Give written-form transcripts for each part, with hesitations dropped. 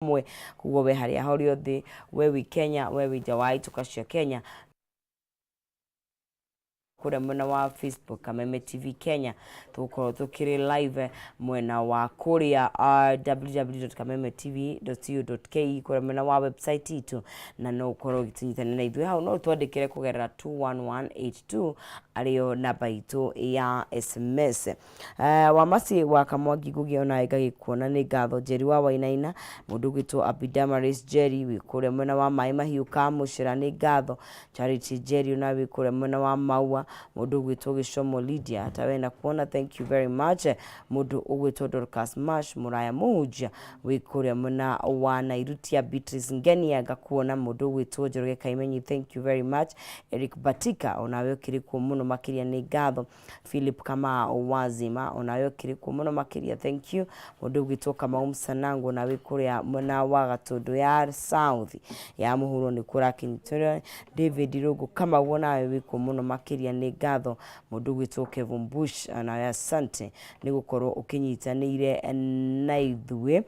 Hamwe koguo we harĩa horĩ othe, we wĩ Kenya, we wĩ nja wa ituka cia Kenya, kũrĩa mwena wa Facebook Kameme TV Kenya tũgũkorwo tũkĩrĩ live mwena wa kũrĩa www.kamemetv.co.ke kũrĩa mwena wa website itũ, na no ũkorwo ũgĩtũnyitanĩra na ithuĩ hau. No ũtwandĩkĩre kũgerera 21182 arĩyo namba itũ ya SMS. Wamasi wa Kamwangi Ngugi onawe ngagĩkuona, nĩ ngatho. Njeri wa Wainaina, mũndũ ũgwĩtwo Abidamaris Njeri wĩ kũrĩa mwena wa Maĩ Mahiũ Kamũcera, nĩ ngatho. Charity Njeri onawe wĩ kũrĩa mwena wa Maua, mũndũ ũgwĩtwo Gĩcomo Lydia tawe na kuona, thank you very much. Mũndũ ũgwĩtwo Dorcas Mash Mũraya Mũhunjia wĩ kũrĩa mwena wa Nairutia, Beatrice Ngenia ngakuona, mũndũ ũgwĩtwo Njoroge Kaimenyi, thank you very much. Eric Batika onawe ũkĩrĩ kuo mũno makĩria, nĩ ngatho. Philip Kamau Wazima onawe ũkĩrĩ kuo mũno makĩria, thank you. Mũndũ ũgwĩtwo Kamau Msanangu onawe kũrĩa mwena wa Gatũndũ ya South ya mũhuro nĩkuo ũrakĩnyitĩrĩra. David Rũngũ Kamau onawe wĩ kuo mũno makĩria, nĩ ngatho. Mũndũ ũgwĩtwo Kevin Bush onawe asante nĩ gũkorwo ũkĩnyitanĩire na ithuĩ.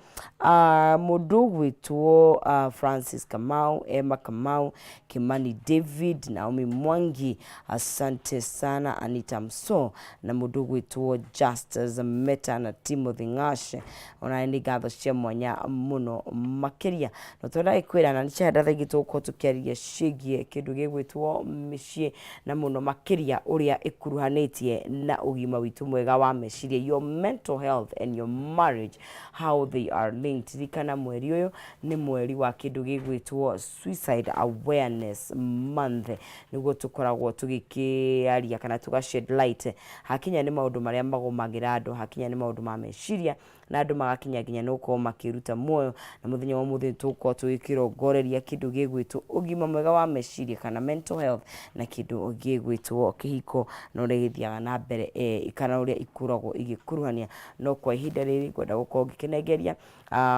Mũndũ ũgwĩtwo Francis Kamau, Emma Kamau, Kimani David, Naomi Mwangi, asante sana. Anita Mso na mũndũ ũgwĩtwo Justus Meta na Timothy Ng'ashe onawe nĩ ngatho cia mwanya mũno makĩria. No twenda kwĩra na nĩ ciahenda thaingĩ tũgũkorwo tũkĩarĩria ciĩgiĩ kĩndũ gĩgwĩtwo mĩciĩ na mũno makĩria ũrĩa ĩkuruhanĩtie na ũgima witũ mwega wa meciria, your mental health and your marriage, how they are linked. Ririkana mweri ũyũ nĩ mweri wa kĩndũ gĩgwĩtwo Suicide Awareness Month, nĩguo tũkoragwo tũgĩkĩaria kana tũga shed light hakinya nĩ maũndũ marĩa magũmagĩra andũ, hakinya nĩ maũndũ ma meciria na andũ magakinya nginya nĩ gũkorwo makĩruta muoyo. Na mũthenya wa ũmũthĩ tũgũkorwo tũgĩkĩrongoreria kĩndũ gĩgwĩtwo ũgima mwega wa meciria kana mental health na kĩndũ gĩgwĩtwo kĩhiko na ũrĩa gĩthiaga na mbere kana ũrĩa ikoragwo igĩkuruhania. No kwa ihinda rĩrĩ ngwenda gũkorwo ngĩkĩnengeria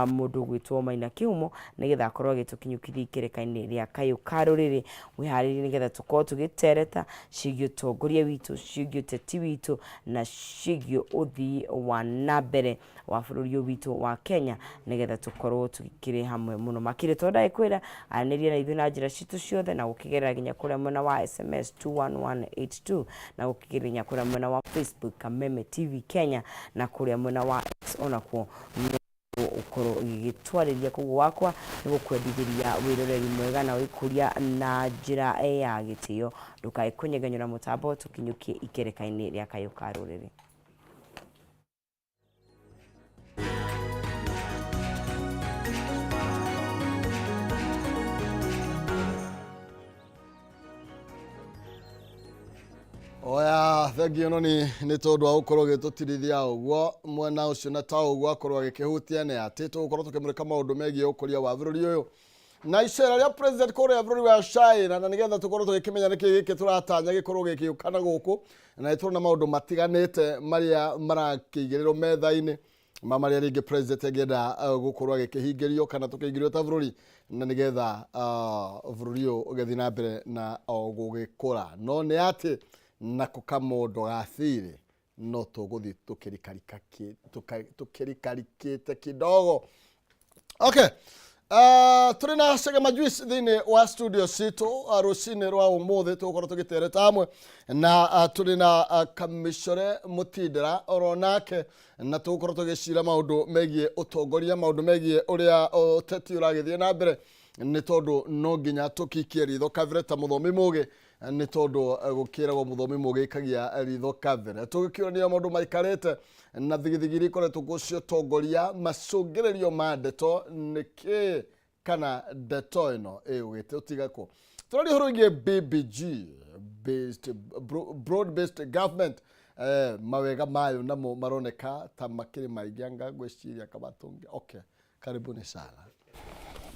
mũndũ ũgwĩtwo Maina Kĩhumo nĩgetha akorwo agĩtũkinyũkithia ikereka-inĩ rĩa kayũ ka rũrĩrĩ. Wĩharĩrie nĩgetha tũkorwo tũgĩtereta ciĩgiĩ ũtongoria witũ, ciĩgiĩ ũteti witũ na ciĩgiĩ ũthii wa na mbere wa bũrũri ũyũ witũ wa Kenya, nĩgetha tũkorwo tũkĩrĩ hamwe mũno makĩria. Tondũ ndagĩkwĩra aranĩria na ithuĩ na njĩra citũ ciothe na gũkĩgerera nginya kũrĩa mwena wa SMS 21182 na gũkĩgerera nginya kũrĩa mwena wa Facebook Kameme TV Kenya na kũrĩa mwena wa X onakuo no ũkorwo ũgĩgĩtwarĩria. Koguo wakwa nĩ gũkwendithĩria wĩroreri mwega na wĩkũria na njĩra ya gĩtĩo. Ndũkae kũnyegenyũra mũtambo, tũkinyũkie ikereka-inĩ rĩa kayũ ka rũrĩrĩ. Oya, thengiũ noni nĩ tondũ wa gũkorwo ũgĩtũtirithia ũguo mwena ũcio na ta ũguo akorwo agĩkĩhutia nĩ atĩ tũgũkorwo tũkĩmũrĩka maũndũ megiĩ ũkũria wa bũrũri ũyũ na icera rĩa president kũrĩa bũrũri wa China, na nĩgetha tũkorwo tũgĩkĩmenya nĩkĩ gĩkĩ tũratanya gĩkorwo gĩgĩũka na gũkũ, na nĩ tũrona maũndũ matiganĩte marĩa marakĩigĩrĩrwo metha-inĩ ma marĩa rĩngĩ president angĩenda gũkorwo agĩkĩhingĩrio kana tũkĩingĩrio ta bũrũri, na nĩgetha bũrũri ũyũ ũgĩthiĩ na mbere na o gũgĩkũra. No nĩ atĩ nako kamondo ga thirĩ no tũgũthiĩ tũkĩrikarikĩte kidogo. Okay. Tũrĩ na Chege Majuice thĩinĩ wa studio citũ rũcinĩ rwa ũmũthĩ, tũgũkorwo tũgĩtereta hamwe na tũrĩ na Kamĩcore Mũtindĩra oro nake, na tũgũkorwo tũgĩcira maũndũ megiĩ ũtongoria, maũndũ megiĩ ũrĩa ũteti ũragĩthiĩ na mbere, nĩ tondũ no nginya tũkikie ritho kabere ta mũthomi mũgĩ, nĩ tondũ gũkĩragwo mũthomi mũgĩ ikagia ritho kabere. Tũgĩkĩũrania maũndũ maikarĩte na thigithigi iria ikoretwo kuo cia ũtongoria, macũngĩrĩrio ma ndeto nĩ kĩ kana ndeto ĩno ĩgũgĩte ũtiga kũ. Tũraria ũhoro wĩgiĩ BBG, based, broad based government, mawega mayo namo maroneka ta makĩrĩ maingĩ, anga ngwĩciria kamatũnge. Okay, karibuni sana.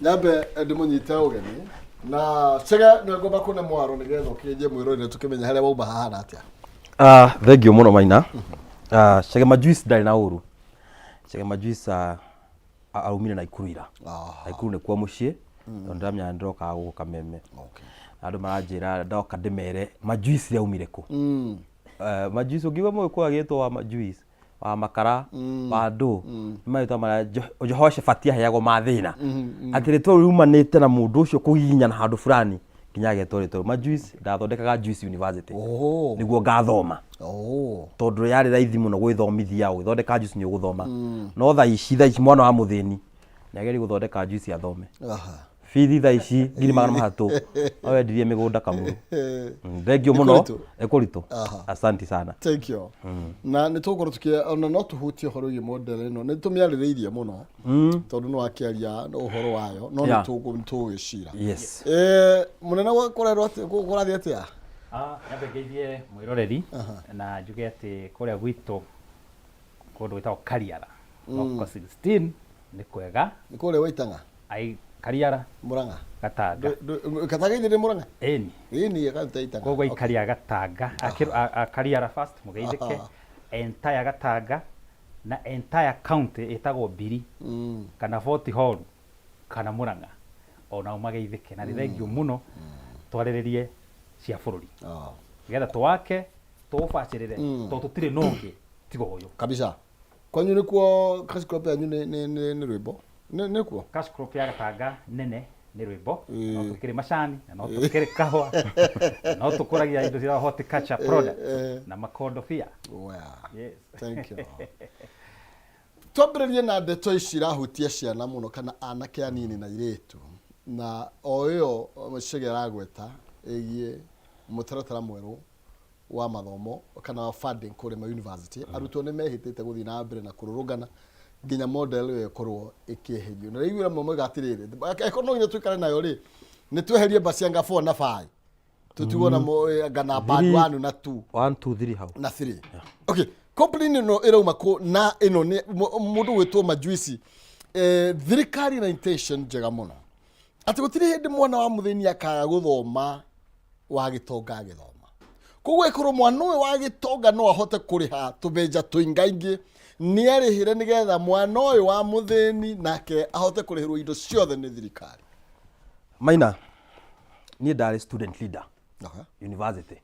Nyambe ndĩmũnyite ũgeni na Chege nĩ ngomba kũne mwaro nĩgetha ũkĩnjie mwĩrorere tũkĩmenye harĩa wauma hahana atĩa. Thengiũ mũno Maina. Chege Majuice ndarĩ na ũru. Chege Majuice aumire Naikuru ira. Naikuru nĩkuo mũciĩ, tondũ ndĩramenya nĩndĩrokaga gũkũ Kameme. Andũ maranjĩra ndoka ndĩmere Majuice aumire kũ. Majuice ũngĩigua mũgĩkũyũ agĩtwo wa Majuice, Wa Makara, wa ndũ, nĩ marĩtwa marĩa Jehoshafati aheagwo ma thĩna, atĩ rĩtwa rĩu riumanĩte na mũndũ ũcio kũgiginyana handũ fulani nginya agetwo rĩtwa rĩu. Majuice, ndathondekaga juice university nĩguo ngathoma, tondũ yarĩ raithi mũno gwĩthomithia. Ũgĩthondeka juice nĩ ũgũthoma, no thaa ici mwana wa mũthĩni nĩ agerie gũthondeka juice athome. Bithi thaa ici 300,000, no wendirie mĩgũnda Kamuru. Thank you mũno. Kũritũ. Nĩ kũritũ. Asanti sana. Thank you. Na nĩ tũgũkorwo tũkĩ ona no tũhutie ũhoro wĩgiĩ model ĩno, nĩ tũmĩarĩrĩirie mũno tondũ nĩ wakĩaria ũhoro wayo, no nĩ tũgũgĩcira. Mũnene, kũrerwo atĩ kũrathiĩ atĩa? Ah, nyambe ngeithie mwĩroreri na njuge atĩ kũrĩa gwitũ kũndũ gwĩtagwo Kariara, Local 16, nĩ kwega. Nĩ kũrĩa Waitang'a? Ai, Kariara. Mũrang'a. Gatanga. Gatanga ithĩ nĩ Mũrang'a? Ĩni. Ĩni, ĩgaita Itang'a. Koguo aikari a Gatanga, a Kariara first, mũgeithĩke, entire Gatanga na entire county ĩtagwo Mbiri kana Fort Hall kana Mũrang'a, onao mageithĩke, na nĩ thengiũ mũno twarĩrĩrie cia bũrũri nĩgetha tũwake, tũũbacĩrĩre, tondũ tũtirĩ na ũngĩ tiga ũyũ. Kabisa. Kwanyu nĩkuo cash crop yanyu nĩ rwĩmbo, nĩkuo? Cash crop ya Gatanga nene nĩ rwĩmbo, no tũkĩrĩ macani, na no tũkĩrĩ kahũa, na no tũkũragia indo cia horticulture products na makondobia. Wow. Yes. Thank you. Twambĩrĩrie na ndeto ici irahutia ciana mũno kana anake anini na irĩtu, na o ĩyo Chege aragweta ĩgiĩ mũtaratara mwerũ wa mathomo kana wa funding kũrĩa ma university. Arutwo nĩ mehĩtĩte gũthiĩ na mbere na kũrũrũngana nginya model ĩyo ĩkorwo ĩkĩeherio, na rĩu amwe moiga atĩrĩrĩ, angĩkorwo no nginya tũikare nayo rĩ, nĩ tweherie Basianga 4 na 5, tũtigwo na ngana band Three. 1 na 2. 1 2 3 hau. Na 3. Okay, complain ĩno ĩrauma kũ? Na ĩno nĩ mũndũ gwĩtwo Majuici. Thirikari na intention njega mũno atĩ gũtirĩ hĩndĩ mwana wa mũthĩni akaga gũthoma wa gĩtonga agĩthoma. Koguo ĩkorwo mwana ũyũ wa gĩtonga no ahote kũrĩha tũbeja tũingaingĩ, nĩ arĩhĩre nĩgetha mwana ũyũ wa mũthĩni nake ahote kũrĩhĩrwo indo ciothe nĩ thirikari. Maina, niĩ ndarĩ student leader university.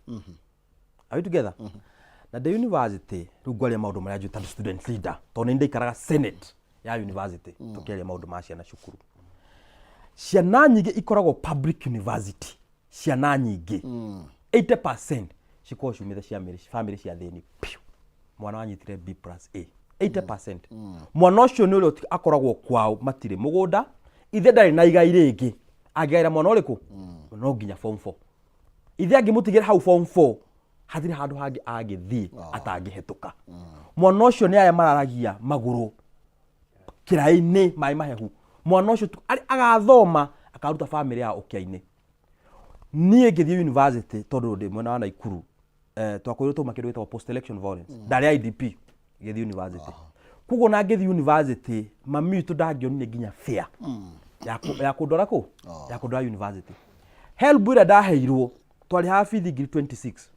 Are we together? Na ndĩ university rĩu ngwaria maũndũ marĩa njũĩ tondũ student leader, tondũ nĩ ndaikaraga senate ya university tũkĩaria maũndũ ma ciana cukuru. Ciana nyingĩ ikoragwo public university, ciana nyingĩ 80% cikoragwo ciumĩte cia family cia thĩni piũ. Mwana wanyitire B plus A 80%, mwana ũcio nĩ ũrĩa akoragwo kwao matirĩ mũgũnda, ithe ndarĩ na igai rĩngĩ angĩgaĩra mwana ũrĩkũ, no nginya form 4. Ithe angĩmũtigĩra hau form 4, hatirĩ handũ hangĩ angĩthiĩ atangĩhetũka. Mwana ũcio nĩ arĩa mararagia magũrũ kĩraĩ-inĩ maĩ mahehu. Mwana ũcio agathoma akaruta famĩlĩ ya ũkĩa-inĩ. Niĩ ngĩthiĩ university, tondũ ndĩ mwena wa Naikuru, twakorirwo twauma kĩndũ gĩtagwo post election violence. Ndarĩ IDP ngĩthiĩ university. Koguo na ngĩthiĩ university, mami witũ ndangĩonire nginya fare ya kũndwara kũ ya kũndwara university. HELB ĩrĩa ndaheirwo, twarĩhaga bithi ngiri 26.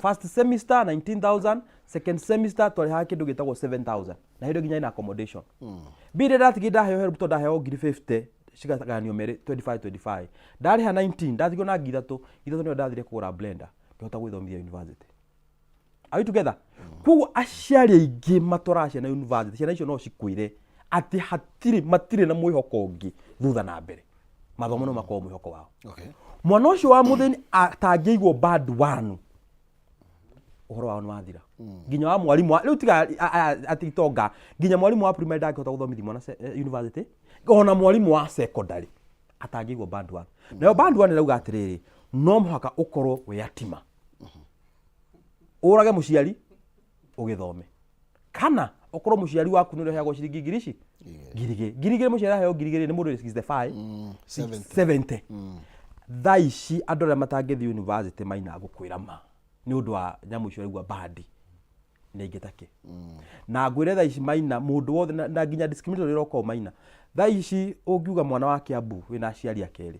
First semester 19,000, second semester twarĩhaga kĩndũ gĩtagwo 7000, na hĩndĩ nginya ina accommodation. Mbia iria ndatigire ndaheo HELB, tondũ ndaheo ngiri 50 cigagayanio merĩ 25 25, ndarĩha 19, ndatigwo na 3000. 3000 nĩyo ndathire kũgũra blender, ngĩhota gwĩthomithia university. Are we together? Koguo aciari aingĩ matwaraga ciana university, ciana icio no cikwĩre atĩ hatirĩ, matirĩ na mwĩhoko ũngĩ thutha na mbere, mathomo no makorwo mwĩhoko wao. Mwana ũcio wa mũthĩni atangĩigwo band one, ũhoro wao nĩ wathira. Nginya wa mwarimũ rĩu tiga atĩ itonga, nginya mwarimũ wa primary ndangĩhota gũthomithia mwana university, ona mwarimũ wa secondary atangĩigwo band one. Nayo band one ĩrauga atĩrĩrĩ, no mũhaka ũkorwo wĩ atima, ũrage mũciari ũgĩthome, kana ũkorwo mũciari waku nĩ ũrĩheagwo ciringi ngiri ici, 2000, 2000. Mũciari aheo 2000 nĩ mũndũ wĩ 65, 70. 70. Thaa ici andũ arĩa matangĩthiĩ university, Maina, ngũkwĩra ma, nĩ ũndũ wa nyamũ icio ũraigua bandi nĩ aingĩ take. Na ngwĩre thaa ici, Maina, mũndũ wothe na nginya discriminatory ĩroka o, Maina. Thaa ici ũngiuga mwana wa Kiambu wĩna aciari ake rĩ,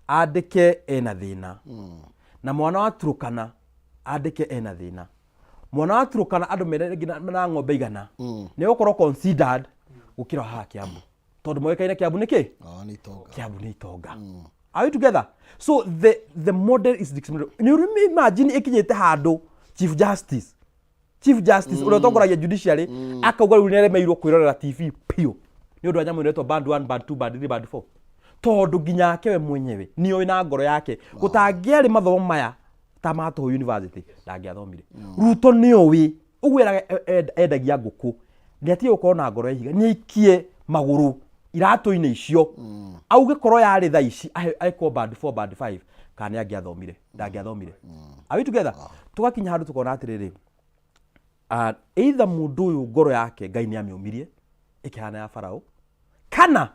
andĩke ena thĩna, na mwana wa Turukana andĩke ena thĩna, mwana wa Turukana andũ mene nginya na ng'ombe igana nĩ gũkorwo considered gũkĩra haha Kiambu, tondũ moĩkaine Kiambu nĩ kĩ? Ah, nĩ itonga. Kiambu nĩ itonga. Are we together? So the model is discriminatory. Nĩ ũrĩ imagine ĩkinyĩte handũ chief justice. Chief Justice ũrĩa ũtongoragia judiciary akauga rĩu nĩaremeirwo kwĩrorera TV piũ nĩ ũndũ wa nyamũ ĩno ĩretwo band 1, band 2, band 3, band 4, tondũ nginyake we mwenyewe nĩoĩ na ngoro yake gũtangĩarĩ mathomo maya ta ma tũhũ university ndangĩathomire. Ruto nĩoĩ ũguo eraga endagia ngũkũ nĩ atige gũkorwo na ngoro ya ihiga, nĩ aikie magũrũ iratũ-inĩ icio, auge korwo yarĩ thaa ici ekwo band 4, band 5, kana nĩ angĩathomire, ndangĩathomire. Are we together? Tũgakinya handũ tũkona atĩrĩrĩ, either mũndũ ũyũ ngoro yake Ngai nĩ amĩũmirie ĩkĩhana ya Farao, kana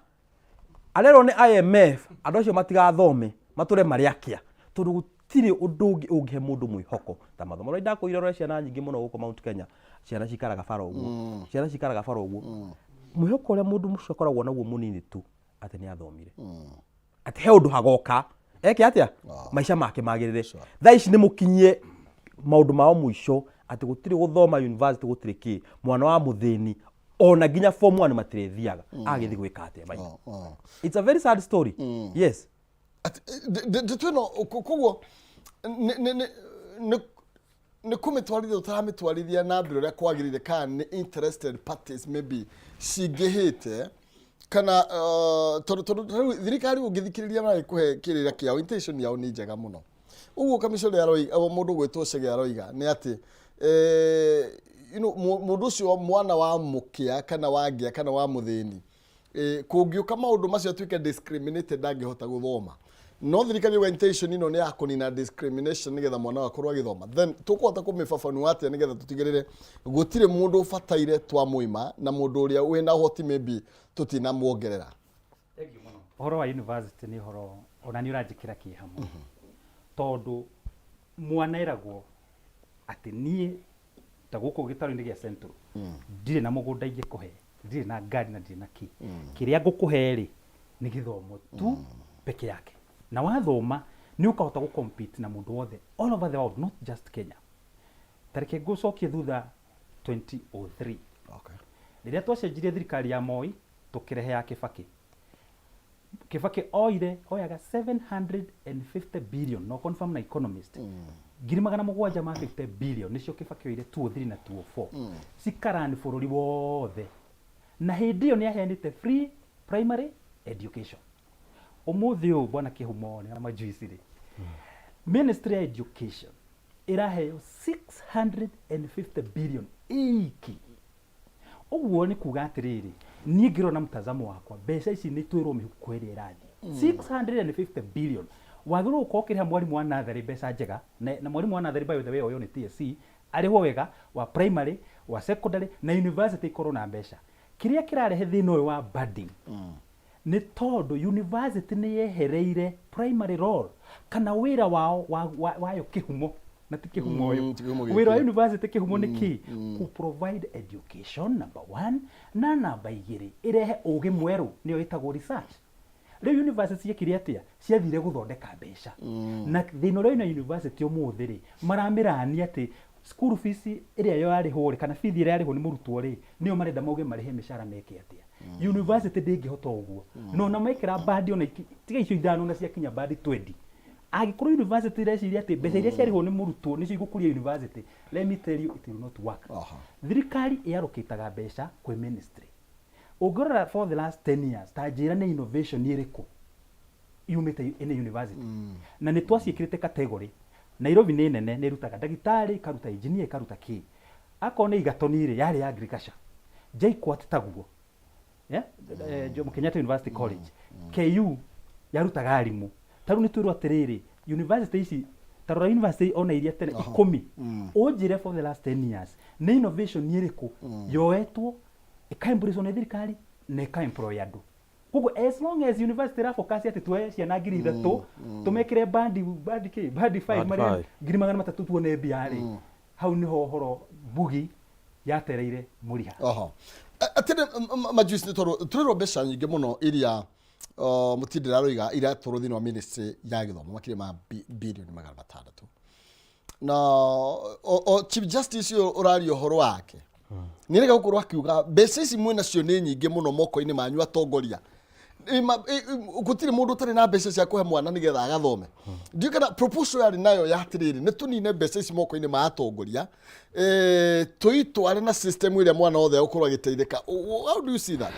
arerwo nĩ IMF andũ acio matigathome matũre marĩ akĩa, tondũ gũtirĩ ũndũ ũngĩ ũngĩhe mũndũ mwĩhoko ta mathomo. Rĩu ndakwĩire ũrore ciana nyingĩ mũno gũkũ Mount Kenya, ciana cikaraga bara ũguo, ciana cikaraga bara ũguo. Mwĩhoko ũrĩa mũndũ ũcio akoragwo naguo mũnini tu atĩ nĩ athomire, atĩ he ũndũ hagoka eke atĩa maica make magĩrĩre. Thaa ici nĩ mũkinyie maũndũ mao mũico atĩ gũtirĩ gũthoma university, gũtirĩ kĩ, mwana wa mũthĩni ona nginya form 1 matirĩthiaga, agĩthiĩ gwĩka atĩa maitha? It's a very sad story, yes. Ndeto ĩno koguo nĩ kũmĩtwarithia tũtaramĩtwarithia na mbere ũrĩa kwagĩrĩire, kana nĩ interested parties maybe cingĩhĩte, kana tondũ rĩu thirikari ũngĩthikĩrĩria maragĩkũhe kĩrĩra kĩao, intention yao nĩ njega mũno. Ũguo kamicũrĩ aroiga, mũndũ ũgwĩtwo Chege aroiga nĩ atĩ mũndũ ũcio mwana wa mũkĩa kana wa ngĩa kana wa mũthĩni, kũngĩũka maũndũ macio atuĩke discriminated, ndangĩhota gũthoma. No thirikari yuga intention ĩno nĩ ya kũnina discrimination nĩgetha mwana akorwo agĩthoma. Then tũkũhota kũmĩbabanua atĩa nĩgetha tũtigĩrĩre gũtirĩ mũndũ ũbataire twamũima na mũndũ ũrĩa wĩna ũhoti maybe tũtinamuongerera? Thengiũ mũno. Ũhoro wa university nĩ ũhoro ona nĩ ũranjĩkĩra kĩeha mũno, tondũ mwana eragwo atĩ niĩ ta gũkũ gĩtarũ-inĩ gĩa Central ndirĩ na mũgũnda ingĩkũhe, ndirĩ na ngari na ndirĩ na kĩ, kĩrĩa ngũkũhe rĩ nĩ gĩthomo tu peke yake, na wathoma nĩ ũkahota gũ compete na mũndũ wothe all over the world, not just Kenya. Ta reke ngũcokie thutha 2003, rĩrĩa twacenjirie thirikari ya Moi tũkĩrehe ya Kibaki. Kibaki oire oyaga 750 billion, no confirm na economist, 750 billion nĩcio Kibaki oire 2003 na 2004 cikarani bũrũri wothe, na hĩndĩ ĩyo nĩ aheanĩte free primary education. Ũmũthĩ ũyũ, bwana Kĩhumo na majuici rĩ, Ministry ya Education ĩraheo 650 billion iki. Ũguo nĩ kuga atĩrĩrĩ, niĩ ngĩrora na mtazamo wakwa, mbeca ici nĩ twĩrwo mĩhuko ĩrĩa ĩrathiĩ. 650 billion wagĩrĩirwo gũkorwo ũkĩrĩha mwarimũ wa natharĩ mbeca njega, na mwarimũ wa natharĩ, by the way, oyo nĩ TSC, arĩhwo wega, wa primary, wa secondary, na university ikorwo na mbeca. Kĩrĩa kĩrarehe thĩna ũyũ wa banding nĩ tondũ university nĩ yehereire primary role kana wĩra wao wayo kĩhumo, na ti kĩhumo ũyũ. Ti kĩhumo gĩkĩ. Wĩra wa university kĩhumo nĩ kĩ? Ku provide education number one, na namba 2 ĩrehe ũgĩ mwerũ, nĩyo ĩtagwo research. Rĩu university ciekire atĩa? Ciathire gũthondeka mbeca. Na thĩna ũrĩa wĩna university ũmũthĩ rĩ, maramĩrani atĩ school fees ĩrĩa yarĩhwo rĩ, kana bithi ĩrĩa yarĩhwo nĩ mũrutwo rĩ, nĩyo marenda mauge marĩhe mĩcara meke atĩa. University ndĩngĩhota ũguo. No ona mekĩra bandi ona tiga icio ithano na ciakinya bandi 20, angĩkorwo university ĩreciria atĩ mbeca iria ciarĩhwo nĩ mũrutwo nĩcio igũkũria university, let me tell you, it will not work. Thirikari ĩarũkĩtaga mbeca kwĩ ministry. Ũngĩrora for the last 10 years, ta njĩra nĩ innovation ĩrĩkũ yumĩte ĩnĩ university? Na nĩ twaciĩkĩrĩte category. Nairobi nĩ nene, nĩ ĩrutaga ndagĩtarĩ, ĩkaruta engineer, ĩkaruta kĩ. Akorwo nĩ Igatoni rĩ, yarĩ ya agriculture. JKUAT taguo, yeah? Jomo Kenyatta University College, KU yarutaga arimũ. Ta rĩu nĩ twĩrwo atĩrĩrĩ, university ici, ta rora university ona iria tene 10, ũnjĩre for the last 10 years nĩ innovation ĩrĩkũ yoetwo ĩka-embrace nĩ thirikari na ĩka-employ andũ? Koguo as long as university ĩra focus atĩ tuoye ciana 3000 tũmekĩre bandi bandi kĩ bandi 5 Band marĩa five. 300,000 tuone mbia rĩ, hau nĩho ũhoro mbugi yatereire mũriha. Oho. Atĩrĩ majuice, nĩ tondũ tũrĩrwo mbeca nyingĩ mũno iria mũtindĩra aroiga iratwarwo thĩinĩ wa Ministry ya Gĩthomo, makĩria ma 600 bilioni, na o Chief Justice ũyũ ũraria ũhoro wake nĩ rega gũkorwo akiuga mbeca ici mwĩ nacio nĩ nyingĩ mũno moko-inĩ manyu atongoria. Gũtirĩ mũndũ ũtarĩ na mbeca cia kũhe mwana nĩgetha agathome. Ndiũĩ kana proposal yarĩ nayo ya atĩrĩrĩ, nĩ tũnine mbeca ici moko-inĩ ma atongoria, tũitware na system ĩrĩa mwana wothe egũkorwo agĩteithĩka. How do you see that?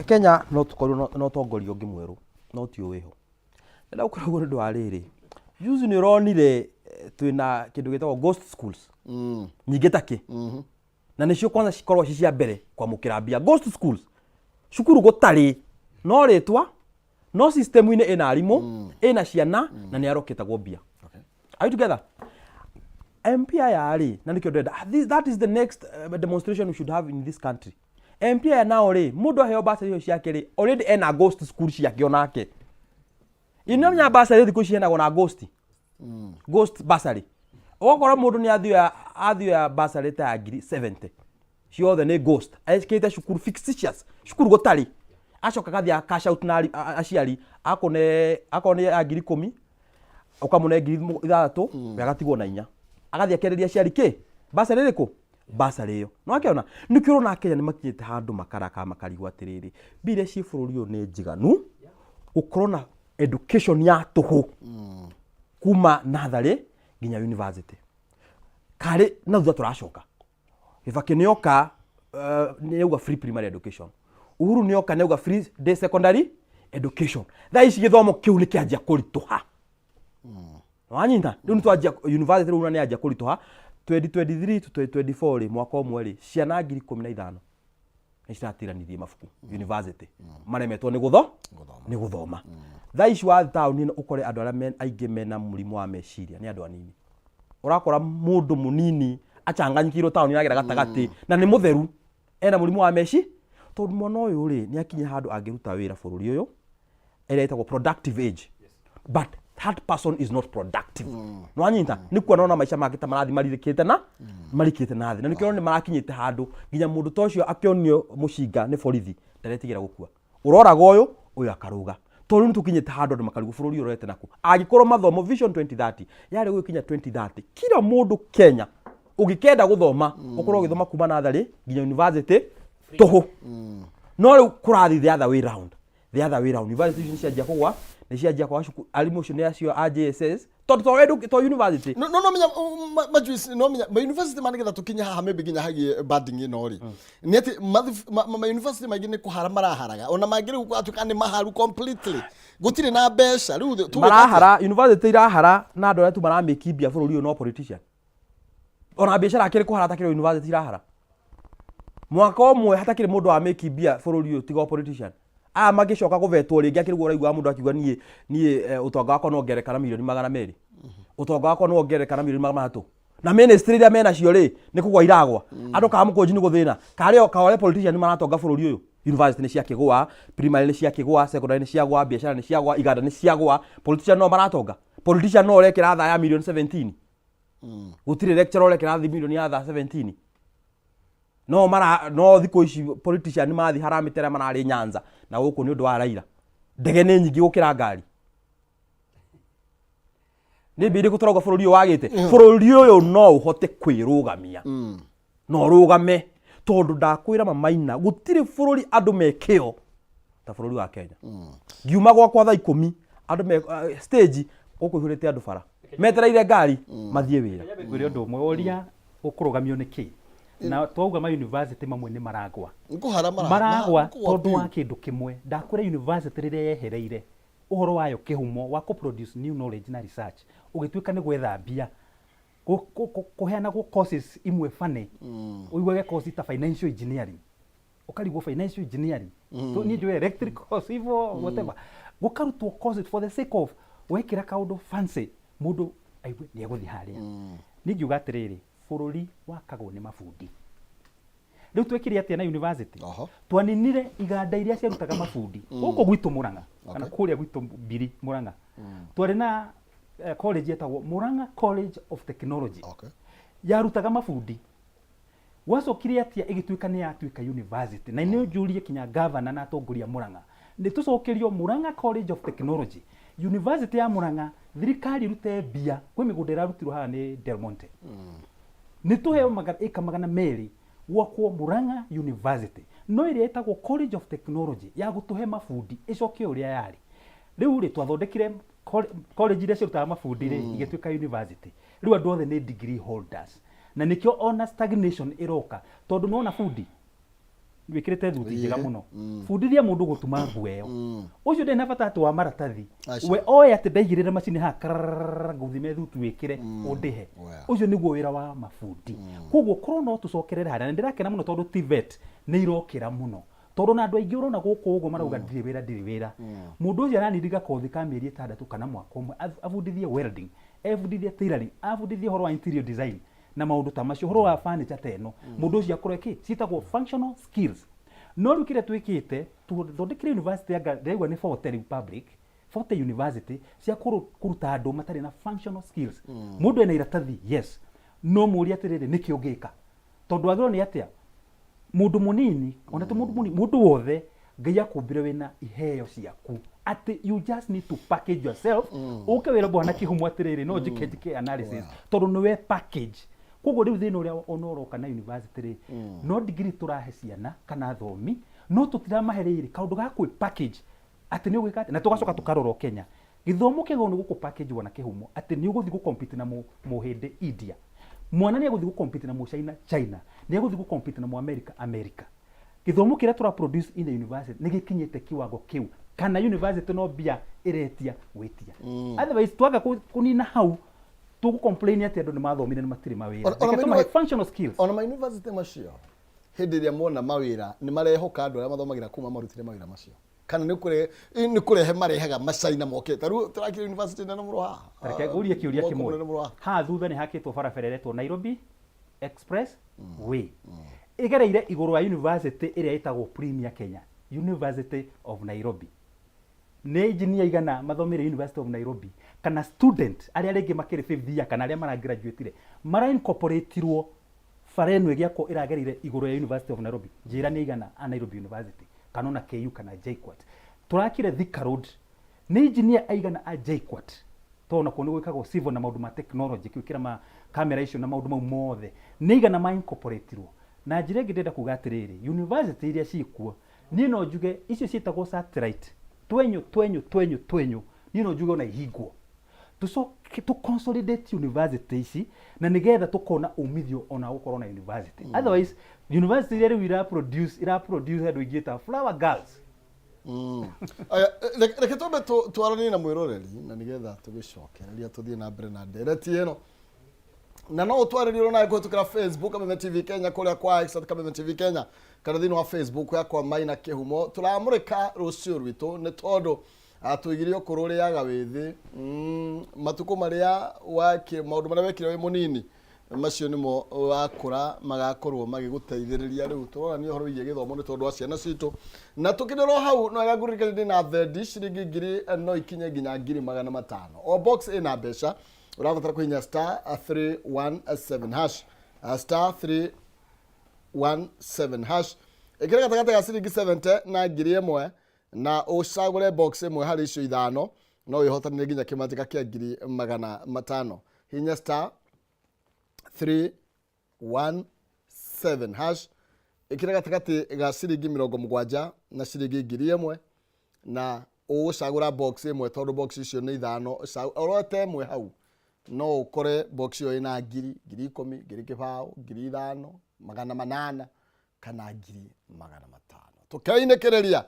Kenya no tũkorwo na ũtongoria ũngĩ mwerũ, no ti ũyũ wĩho. Ndĩrenda gũkorwo ũguo nĩ ũndũ wa rĩrĩ, juzi nĩ ũronire twĩna kĩndũ gĩtagwo ghost schools nyingĩ ta kĩ, na nĩcio kwanza cikoragwo ci cia mbere kwamũkĩra mbia. Ghost schools, cukuru gũtarĩ no rĩtwa, no system-inĩ ĩna arimũ, ĩna ciana, na nĩ arokĩtagwo mbia. Are you together? MP aya rĩ, na nĩkĩo ndĩrenda, that is the next demonstration we should have in this country. MP aya nao rĩ, mũndũ aheo bursary icio ciake rĩ, already ena ghost school ciake onake. Ino nya bursary thikũ ici iheanagwo na ghost. Ghost bursary. Ũgakora mũndũ nĩ athioya bursary ta ya ngiri 70. Ciothe nĩ ghost. Ekĩte cukuru fictitious, cukuru gũtarĩ. Acoka agathiĩ cash out na aciari, akũne akorwo nĩ ya ngiri 10, ũkamũne ngiri 6, we agatigwo na 4. Agathiĩ akenderia aciari kĩ? Bursary ĩrĩkũ? Bursary ĩyo. Nĩ wakĩona? Nĩkĩo ũrona Kenya nĩ makinyĩte handũ makaraka makarigwo atĩrĩrĩ, mbia iria ciĩ bũrũri ũyũ nĩ njiganu gũkorwo na education ya tũhũ kuma natharĩ nginya university. Karĩ na thutha tũracoka. Kibaki nĩoka, nĩauga free primary education. Uhuru nĩoka nĩauga free day secondary education. Thaa ici gĩthomo kĩu nĩ kĩanjia kũritũha. Wanyita? Rĩu nĩtwanjia university, rĩu nĩ yanjia kũritũha 2023 to 2024 rĩ, mwaka ũmwe rĩ, ciana 15,000 nĩ ciratiranirie mabuku university, maremetwo nĩ gũthoma. Thaa ici wathiĩ taũni ĩno ũkore andũ arĩa aingĩ mena mũrimũ wa meciria nĩ andũ anini. Ũrakora mũndũ mũnini achanganyikirwo taũni agera gatagatĩ na nĩ mũtheru, ena mũrimũ wa meci, tondũ mwana ũyũ rĩ, nĩ akinye handũ angĩruta wĩra bũrũri ũyũ, ĩrĩa ĩtagwo productive age, but that person is not productive. Nĩwanyita? Nĩ kuona ona maica make ta marathiĩ maririkĩte na marikĩte na thĩ, na nĩkĩo nĩ marakinyĩte handũ nginya mũndũ ta ũcio akĩonio mũcinga nĩ borithi ndaretigĩra gũkua. Ũroraga ũyũ, ũyũ akarũga, tondũ rĩu nĩtũkinyĩte handũ andũ makarigwo bũrũri ũyũ ũrorete nakũ. Angĩkorwo mathomo Vision 2030 yarĩ gũgĩkinya 2030, kila mũndũ Kenya ũngĩkenda gũthoma ũkorwo ũgĩthoma kuma natharĩ nginya university tũhũ. No rĩu kũrathiĩ the other way round, the other way round. University icio nĩcianjia kũgwa, nĩcianjia kwaga cukuru, arimũ acio nĩ acio a JSS, tondũ to university. No menya majuice, no menya ma university ma nĩgetha tũkinye haha, maybe nginya hagie banding ĩno rĩ, nĩ atĩ ma university maingĩ nĩ kũhara maraharaga, ona mangĩ rĩu gwatuĩka nĩ maharu completely, gũtirĩ na mbeca rĩu tũgwĩka atĩa? Marahara, university irahara, na andũ arĩa tu maramĩkimbia bũrũri ũyũ no politician. Ona biacara akĩrĩ kũhara hatakĩrĩ university irahara mwaka ũmwe, hatakĩrĩ mũndũ wa mĩkimbia bũrũri ũyũ tiga o politician. Aya magĩcoka kũvetwo rĩngĩ, akĩrĩ guo ũraiguaga mũndũ akiuga, niĩ ũtonga wakwa no ngereka na milioni 200, ũtonga wakwa no ngereka na milioni 300, na ministry iria menacio rĩ, nĩ kũgwa iragwa. Andũ kana mũkũnji nĩ gũthĩna karĩ o karĩa politician nĩ maratonga bũrũri ũyũ. University nĩ ciakĩgũa, primary nĩ ciakĩgũa, secondary nĩ ciagũa, biacara nĩ ciagũa, iganda nĩ ciagũa, politician no maratonga. Politician no ũrekĩra thaa ya milioni 17, gũtirĩ lecturer ũrekĩra thi milioni ya thaa 17. No mara no thikũ ici politician nĩ marathiĩ haramĩte arĩa mararĩ Nyanza na gũkũ nĩ ũndũ wa Raila. Ndege nĩ nyingĩ gũkĩra ngari. Nĩ mbia irĩkũ tũrauga bũrũri ũyũ wagĩte? Bũrũri ũyũ no ũhote kwĩrũgamia na ũrũgame, tondũ ndakwĩra mamaina, gũtirĩ bũrũri andũ me kĩo ta bũrũri wa Kenya. Ngiuma gwakwa thaa 10, andũ me stage gũkũ ihũrĩte, andũ bara metereire ngari mathiĩ wĩra. Ngwĩre ũndũ ũmwe, ũria ũkũrũgamio nĩ kĩ, na twauga ma university mamwe nĩ maragwa. Nĩ kũhara Maragwa kũgwa tondũ wa biũ. Kĩndũ kĩmwe ndakwĩra, university rĩrĩa yehereire ũhoro wayo kĩhumo wa kũ produce new knowledge na research, ũgĩtuĩka nĩ gwetha mbia, kũheanagwo courses imwe funny, ũiguage course ta financial engineering, ũkarigwo financial engineering. So niĩ njũĩ electrical, civil, whatever, gũkarutwo courses for the sake of wekĩra kaũndũ fancy, mũndũ aigue nĩ egũthiĩ harĩa. Niĩ ngiuga atĩrĩrĩ, bũrũri wakagwo nĩ mabundi. Rĩu twekire atĩa na university? Twaninire iganda iria ciarutaga mabundi gũkũ gwitũ Murang'a kana kũrĩa gwitũ Mbiri Murang'a. Twarĩ na college yetagwo Murang'a College of Technology, yarutaga mabundi. Gwacokire atĩa? Ĩgĩtuĩka nĩ yatuĩka university. Na nĩ njũrie kinya gavana na atongoria a Murang'a, nĩ tũcokerio Murang'a College of Technology, university ya Murang'a. Thirikari ĩrute mbia kwĩ mĩgũnda ĩrarutirwo haha nĩ Del Monte, nĩ tũheo ĩka 200 gwakwo Murang'a University. No ĩrĩa ĩtagwo College of Technology ya gũtũhe mabundi ĩcoke ũrĩa yarĩ. Rĩu rĩ, twathondekire college iria cirutaga mabundi rĩ, igĩtuĩka university. Rĩu andũ othe nĩ degree holders. Na nĩkĩo ona stagnation ĩroka, tondũ nĩwona bundi wĩkĩrĩte thuti njega mũno, bundithia mũndũ gũtuma nguo ĩyo, ũcio ndarĩ na bata atĩ wa maratathi. Aca. We oe atĩ ndaigĩrĩra macini haha karararara, ngũthime thuti wĩkĩre ũndĩhe. Ũcio nĩguo wĩra wa mabundi. Koguo korwo no tũcokerere harĩa, na nĩndĩrakena mũno tondũ TVET nĩ irokĩra mũno, tondũ na andũ aingĩ ũrona gũkũ ũguo marauga ndirĩ wĩra, ndirĩ wĩra. Mũndũ ũcio aranindinga kothi ka mĩeri 6 kana mwaka ũmwe, abundithie welding, ebundithie tailoring, abundithie ũhoro wa interior design na maũndũ ta macio, ũhoro wa furniture ta ĩno, mũndũ ũcio akorwo kĩ ciĩtagwo functional skills. No rĩu kĩrĩa twĩkĩte, tũthondekire university anga ndĩraigua nĩ 40 rĩu public, 40 university cia kũruta andũ matarĩ na functional skills. Mũndũ ena iratathi, yes, no mũrie atĩrĩrĩ, nĩkĩ ũngĩka? Tondũ wagĩrĩirwo nĩ atĩa? Mũndũ mũnini, ona ti mũndũ mũnini, mũndũ wothe Ngai akũmbire wĩna iheo ciaku, atĩ you just need to package yourself. Ũke wĩra bwana Kĩhumo atĩrĩrĩ, no njĩke njĩke analysis, tondũ nĩwe package. Koguo rĩu thĩna ũrĩa ona ũroka na university rĩ, no degree tũrahe ciana kana athomi, no tũtiramahe rĩrĩ kaũndũ ga kwĩ package atĩ nĩ ũgwĩka atĩ. Na tũgacoka tũkarora o Kenya gĩthomo kĩagĩrĩirwo nĩ gũkũ package wana Kĩhumo atĩ nĩ ũgũthiĩ gũ compete na mũhĩndĩ India, mwana nĩ egũthiĩ gũ compete na mũchina China, nĩ egũthiĩ gũ compete na mũamerica America. Gĩthomo kĩrĩa tũra produce in the university nĩ gĩkinyĩte kiwango kĩu, kana university no mbia ĩretia gwĩtia? Otherwise twaga kũnina hau, tũgũ complain atĩ andũ nĩ mathomire na matirĩ mawĩra. Ona Reke tũmahe functional skills. Ona ma university macio, hĩndĩ ĩrĩa mona mawĩra, nĩ marehoka andũ arĩa mathomagĩra kuma marutire mawĩra macio, kana nĩ kũrehe marehaga macaina moke? Ta rĩu tũrakire university nene mũno haha. Reke ngũrie kĩũria Mwako kĩmwe. mũnene mũno haha. Haha thutha nĩ hakĩtwo barabara ĩretwo Nairobi Express Way, ĩgereire igũrũ wa university ĩrĩa ĩtagwo Premier Kenya, University of Nairobi. Nĩ engineer igana mathomire University of Nairobi, kana student arĩa rĩngĩ makĩrĩ fifth year kana arĩa maragraduatire mara incorporatirwo bara ĩno ĩgĩakwo ĩragereire igũrũ ya University of Nairobi? Njĩra nĩ igana a Nairobi University kana ona KU kana JKUAT. Tũrakire Thika Road, nĩ engineer aigana a JKUAT? Tondũ nakuo nĩ gwĩkagwo civil na maũndũ ma technology, gwĩkĩra ma kamera icio na maũndũ mau mothe, nĩ igana ma incorporatirwo? Na njĩra ĩngĩ ndĩrenda kuga atĩrĩrĩ, university iria ciĩkuo, niĩ no njuge icio ciĩtagwo satellite, twenyũ twenyũ twenyũ twenyũ, niĩ no njuge ona ihingwo, tũcoke tũ consolidate university ici, na nĩgetha tũkona umithio ona gũkorwo na university. Otherwise university iria rĩu ira produce andũ aingĩ ta flower girls. Aya, reke twambe twaranie na mwĩroreri, na nĩgetha tũgĩcokereria tũthiĩ na mbere na ndereti ĩno. Na no ũtwarĩrie nawe kũhĩtũkĩra Facebook Kameme TV Kenya, kũrĩa kwa X @KamemeTV Kenya, kana thĩinĩ wa Facebook yakwa Maina Kĩhumo. Tũramũrĩka rũciũ rwitũ, nĩ tondũ tũigire ũkũrũ ũrĩaga wĩthĩ. Matukũ marĩa wake, maũndũ marĩa wekire wĩ mũnini, macio nĩmo wakũra magakorwo magĩgũteithĩrĩria. Rĩu tũrorania ũhoro wĩgiĩ gĩthomo nĩ tondũ wa ciana citũ. Na tũkĩrora hau, no wega ngũririkanie ndĩ na thendi ciringi 1000, no ikinye nginya 500,000. O box ĩna mbeca. Ũrabatara kũhinya *317#, *317#, ĩkĩra gatagatĩ ga ciringi 70 na 1000, na ũcagũre box ĩmwe harĩ icio ithano. No wĩhotanĩre nginya kĩmanjĩka kĩa 500,000. Hinya *317#, ĩkĩra gatagatĩ ga ciringi 70 na ciringi 1000, na ũgũcagũra box ĩmwe, tondũ box icio nĩ ithano. Ũrote ĩmwe hau, no ũkore box ĩyo ĩna ngiri, 10,000, 20,000, 5,000, 800 kana 500,000. Tũkeinĩkĩrĩria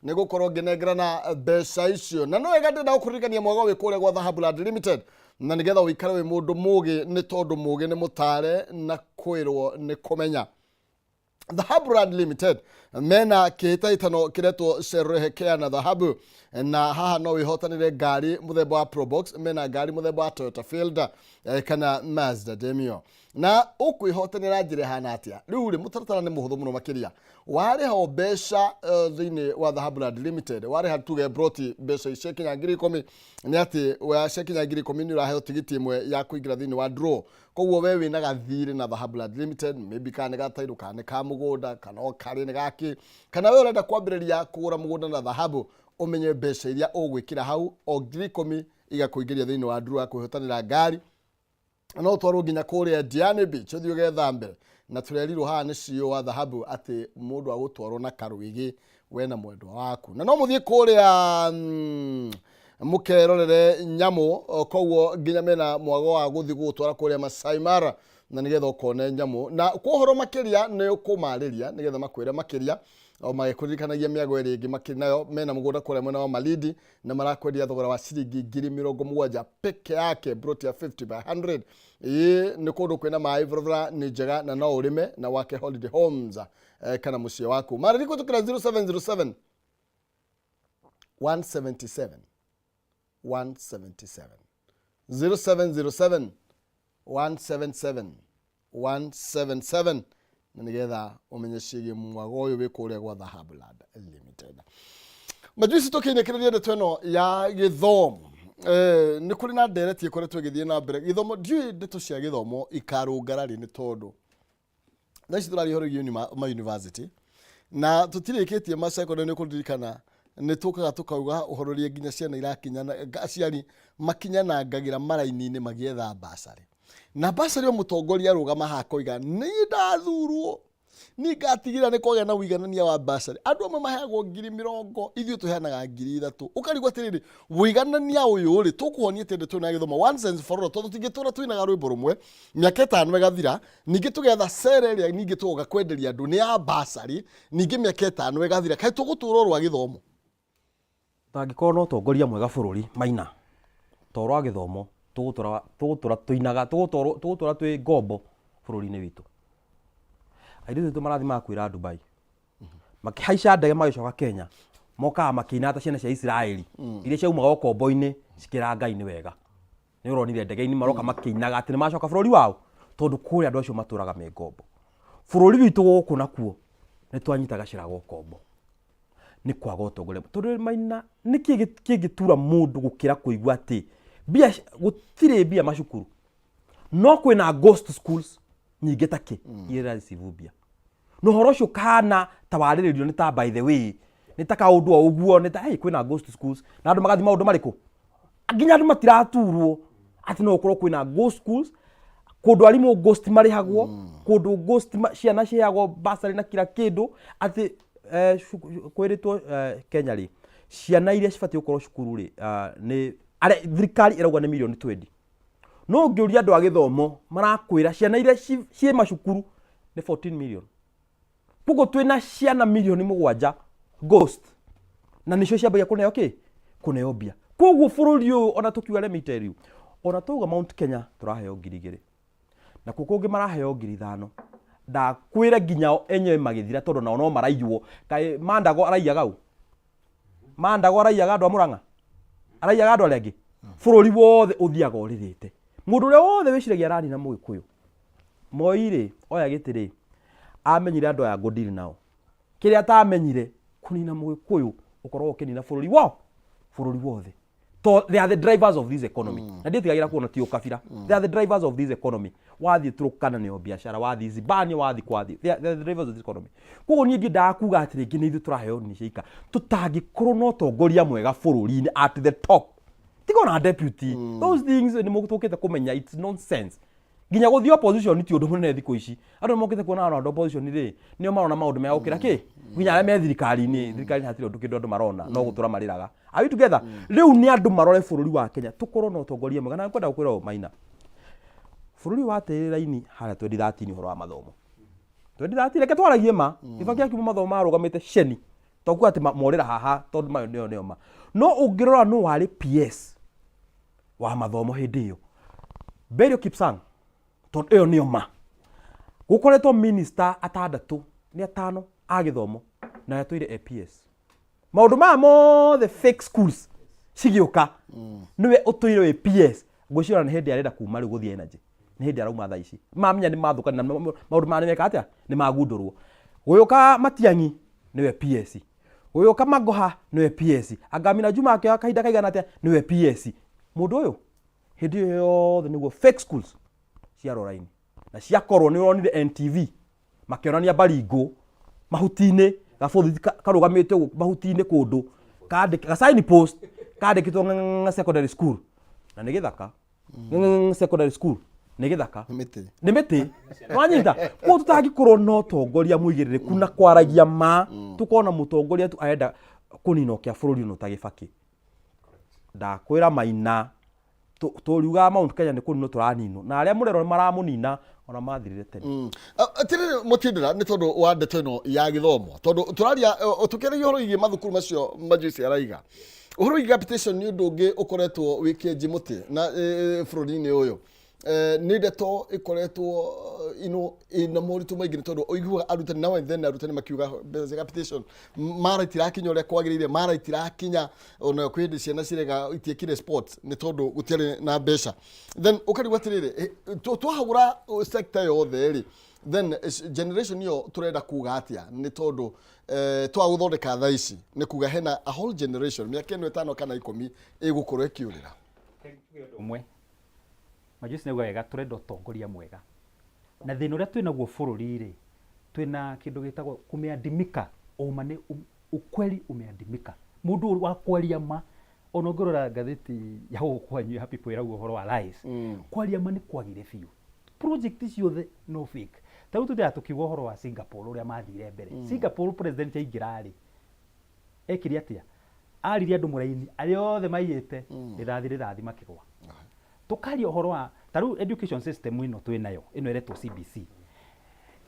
nĩ gũkorwo ngĩnengerana mbeca icio. Na no wega ndĩrenda gũkũririkania mwega wĩ kũrĩa gwa Dhahabu Land Limited, na nĩgetha ũikare wĩ mũndũ mũgĩ, nĩ tondũ mũgĩ nĩ mũtare na kwĩrwo nĩ kũmenya. Dhahabu Land Limited mena kĩhĩtahĩtano kĩretwo Sherehekea na Dhahabu, na haha no wĩhotanĩre ngari mũthemba wa Probox, mena ngari mũthemba wa Toyota Fielder kana Mazda Demio. Na ũkwĩhotanĩra njĩra ĩhana atĩa? Rĩu rĩ, mũtaratara nĩ mũhũthũ mũno makĩria. Warĩha o mbeca thĩinĩ wa Dhahabu Land Limited, warĩha tuge broti mbeca ciakinya 10,000, nĩ atĩ ciakinya 10,000 nĩ ũraheo tigiti ĩmwe ya kũingĩra thĩinĩ wa draw. Koguo we wĩna gathirĩ na Dhahabu Land Limited, maybe kana nĩ ga tairũ, kana nĩ ka mũgũnda, kana o karĩ nĩ gakĩ, kana we ũrenda kwambĩrĩria kũgũra mũgũnda na dhahabu, ũmenye mbeca iria ũgwĩkĩra hau o 10,000 igakũingĩria thĩinĩ wa draw ya kwĩhotanĩra ngari. No ũtwarwo nginya kũrĩa Diani Beach ũthiĩ ũgethambe. Na tũrerirwo haha nĩ CEO wa Dhahabu atĩ mũndũ agũtwarwo na karwĩgĩ we na mwendwa waku. Na no mũthiĩ kũrĩa mũkerorere nyamũ, koguo nginya mena mwago wa gũthiĩ gũgũtwara kũrĩa Masai Mara na nĩgetha ũkone nyamũ. Na kwa ũhoro makĩria nĩ ũkũmarĩria nĩgetha makwĩre makĩria o magĩkũririkanagia mĩago ĩrĩa ĩngĩ makĩria nayo mena mũgũnda kũrĩa mwena wa Malindi na marakwendia thogora wa ciringi 70,000 peke yake, broti ya 50 by 100. Ĩĩ nĩ kũndũ kwĩna maĩ, barabara nĩ njega na no ũrĩme na wake holiday homes kana mũciĩ waku. Marĩri kũhĩtũkĩra 0707 177 177, 0707 177 177, na nĩgetha ũmenye ciĩgiĩ mwago ũyũ wĩ kũrĩa gwa Dhahabu Land Limited. Majuici, tũkĩinĩkĩrĩria ndeto ĩno ya gĩthomo, nĩ kũrĩ na ndereti ĩkoretwo ĩgĩthiĩ na mbere gĩthomo. Ndiũĩ ndeto cia gĩthomo ikarũngara rĩ, nĩ tondũ thaa ici tũraria ũhoro wĩgiĩ ma university na tũtirĩkĩtie ma secondary. Nĩ ũkũririkana nĩ tũkaga tũkauga ũhoro ũrĩa nginya ciana irakinyana, aciari makinyanangagĩra maraini-inĩ magĩetha basarĩ, na basarĩ o mũtongoria arũgama haha akoiga, "Niĩ ndathurwo niĩ ngatigĩrĩra nĩ kwagĩa na ũiganania wa basarĩ. Andũ amwe maheagwo 20,000, ithuĩ tũheanaga 3,000." Ũkarigwo atĩrĩrĩ, ũiganania ũyũ rĩ, tũkũhonia atĩa ndeto ĩno ya gĩthomo once and for all? Tondũ tũtingĩtũra tũinaga rwĩmbo rũmwe mĩaka 5 ĩgathira, ningĩ tũgetha cere ĩrĩa ningĩ tũgoka kwenderia andũ nĩ ya basarĩ, ningĩ mĩaka 5 ĩgathira. Kaĩ tũgũtũra rwa gĩthomo? Tangĩkorwo na ũtongoria mwega bũrũri maina to rwa gĩthomo, tũgũtũra tũinaga, tũgũtũra twĩ ngombo bũrũri-inĩ witũ. Airĩtu aitũ marathiĩ magakuĩra Dubai, makĩhaica ndege magĩcoka Kenya, mokaga makĩinaga ta ciana cia Isiraeli iria ciaumaga ũkombo-inĩ cikĩra Ngai nĩ wega. Nĩ ũronire ndege-inĩ maroka makĩinaga atĩ nĩ macoka bũrũri wao, tondũ kũrĩa andũ acio matũraga me ngombo. Bũrũri witũ gũkũ nakuo nĩ twanyita gacĩra ga ũkombo nĩ kwaga ũtongoria, tondũ maina nĩkĩ kĩngĩtura mũndũ gũkĩra kũigua atĩ mbia gũtirĩ mbia macukuru, no kwĩna ghost schools nyingĩ ta kĩ iria irareceive mbia, na ũhoro ũcio ũkahana ta warĩrĩrio nĩ ta by the way, nĩ ta kaũndũ o ũguo, nĩ ta hey, kwĩna ghost schools na andũ magathiĩ maũndũ marĩkũ, nginya andũ matiraturwo atĩ no gũkorwo kwĩna ghost schools kũndũ arimũ ghost marĩhagwo, kũndũ ghost ciana ciheagwo basarĩ na kila kĩndũ, atĩ kwĩrĩtwo Kenya rĩ, ciana iria cibatiĩ gũkorwo cukuru rĩ, nĩ arĩa thirikari ĩrauga nĩ mirioni 20, no ũngĩũria andũ a gĩthomo marakwĩra ciana iria ciĩ macukuru nĩ 14 million. Koguo twĩna ciana mirioni 7 ghost, na nĩcio ciambagia kũneo kĩ, kũneo mbia. Koguo bũrũri ũyũ, ona tũkiuga, let me tell you, ona twauga Mount Kenya tũraheo 2,000, na kũu kũngĩ maraheo 5,000, ndakwĩra nginya o enyewe magĩthira, tondũ nao no maraiywo. Kaĩ Mandago araiyaga ũ? Mandago araiyaga andũ a Mũrang'a, araiyaga andũ arĩa angĩ. Bũrũri wothe ũthiaga ũrĩrĩte. Mũndũ ũrĩa wothe wĩciragia aranina Mũgĩkũyũ, Moi rĩ, oya gĩtĩ rĩ, amenyire andũ aya ngũndiri nao. Kĩrĩa atamenyire, kũnina Mũgĩkũyũ ũkoragwo ũkĩnina bũrũri wo bũrũri wothe. To they are the drivers of this economy. Na ndiĩtigagĩra kuona ti ũkabira. They are the drivers of this economy. Wathiĩ Turkana nĩo biacara, wathiĩ Zibani, wathiĩ kwathiĩ. They are the drivers of this economy. Koguo niĩ ndiendaga kuga atĩ rĩngĩ nĩ ithuĩ tũraheo nini cia ika. Tũtangĩkorwo na ũtongoria mwega bũrũri-inĩ at the top. Tiga ona deputy. Those things nĩ mũtũkĩte kũmenya it's nonsense. Nginya gũthiĩ opposition ti ũndũ mũnene thikũ ici. Andũ nĩ mokĩte kuona andũ opposition rĩ, nĩo marona maũndũ mega gũkĩra kĩ? Nginya arĩa me thirikari-inĩ, thirikari-inĩ hatirĩ ũndũ kĩndũ andũ marona, no gũtũra marĩraga. Are we together? Rĩu nĩ andũ marore bũrũri wa Kenya, tũkorwo na ũtongoria mwega. Na ngwenda gũkwĩra ũũ Maina, bũrũri ũyũ wateire raini harĩa 2013 ũhoro wa mathomo. 2013, reke twaragie ma, Kibaki akiuma mathomo marũgamĩte ceni. To kuga atĩ morĩra haha tondũ mayo nĩyo nĩyo ma. No ũngĩrora nũ warĩ PS wa mathomo hĩndĩ ĩyo, Belio Kipsang, tondũ ĩyo nĩyo ma. Gũkoretwo minister atandatũ nĩ atano a gĩthomo na atũire APS. Maũndũ maya mothe, fake schools cigĩũka, nĩwe ũtũire wĩ PS. Ngwĩciria ona nĩ hĩndĩ arenda kuma rĩu gũthiĩ energy, nĩ hĩndĩ arauma thaa ici mamenya nĩ mathũka na maũndũ maya nĩ meka atĩa, nĩ magundũrwo. Gũgĩũka Matiang'i, nĩwe PS. Gũgĩũka Magoha, nĩwe PS. Anga Amina Juma akĩoya kahinda kaigana atĩa, nĩwe PS. Mũndũ ũyũ hĩndĩ ĩyo yothe nĩguo fake schools ciarwo raini na ciakorwo. Nĩ ũronire NTV makĩonania Baringo mahuti-inĩ, gabũthi karũgamĩte ũguo mahuti-inĩ kũndũ kandĩke ga sign post kandĩkĩtwo Ng'ang'a Secondary School, na nĩ gĩthaka Ng'ang'a Secondary School. Nĩ gĩthaka. Nĩ mĩtĩ. Nĩ mĩtĩ. Wanyita? Koguo tũtangĩkorwo na ũtongoria mũigĩrĩrĩku na kwaragia ma, tũkorwo na mũtongoria tu arenda kũnina ũkĩa bũrũri ũyũ ta Gĩbakĩ. Ndakwĩra Maina, tũriugaga Mount Kenya nĩ kũninwo tũraninwo, na arĩa mũrerwo nĩ maramũnina ona mathirire tene. Atirĩrĩ mũtindĩra nĩ tondũ wa ndeto ĩno ya gĩthomo, tondũ tũraria tũkĩaragia ũhoro wĩgiĩ mathukuru macio Majuice araiga ũhoro wĩgiĩ capitation nĩ ũndũ ũngĩ ũkoretwo wĩ kĩenji mũtĩ na bũrũri-inĩ ũyũ. Nĩ ndeto ĩkoretwo ino ĩna moritũ maingĩ nĩ tondũ ũiguaga arutani now and then arutani makiuga mbeca cia capitation mara itirakinya ũrĩa kwagĩrĩire, mara itirakinya, ona kwĩ hĩndĩ ciana cirega itiekire sports nĩ tondũ gũtiarĩ na mbeca. Then ũkarigwo atĩrĩrĩ, twahagũra sector yothe rĩ, then generation ĩyo tũrenda kuga atĩa? Nĩ tondũ twaga gũthondeka thaa ici nĩ kuga hena a whole generation mĩaka ĩno 5 kana 10 ĩgũkorwo ĩkĩũrĩra. Njuge ũndũ ũmwe, Majuice nĩ auga wega, tũrenda ũtongoria mwega, na thĩna ũrĩa twĩnaguo bũrũri rĩ, twĩna kĩndũ gĩtagwo kumeadimika, ũma nĩ ukweli umeadimika, mũndũ wa kwaria ma. Ona ũngĩrora ngathĩti ya gũkũ kwanyu ya People ĩrauga ũhoro wa lies, kwaria ma nĩ kwagire biũ, project ciothe no fake. Ta rĩu tũthiaga tũkiuga ũhoro wa Singapore ũrĩa mathire mbere. Singapore president aingĩra rĩ, ekire atĩa? Aririe andũ mũraini arĩa othe maiyĩte, rĩthathi rĩthathi makĩgwa. Tũkaria ũhoro wa ta rĩu education system ĩno twĩnayo ĩno ĩretwo CBC,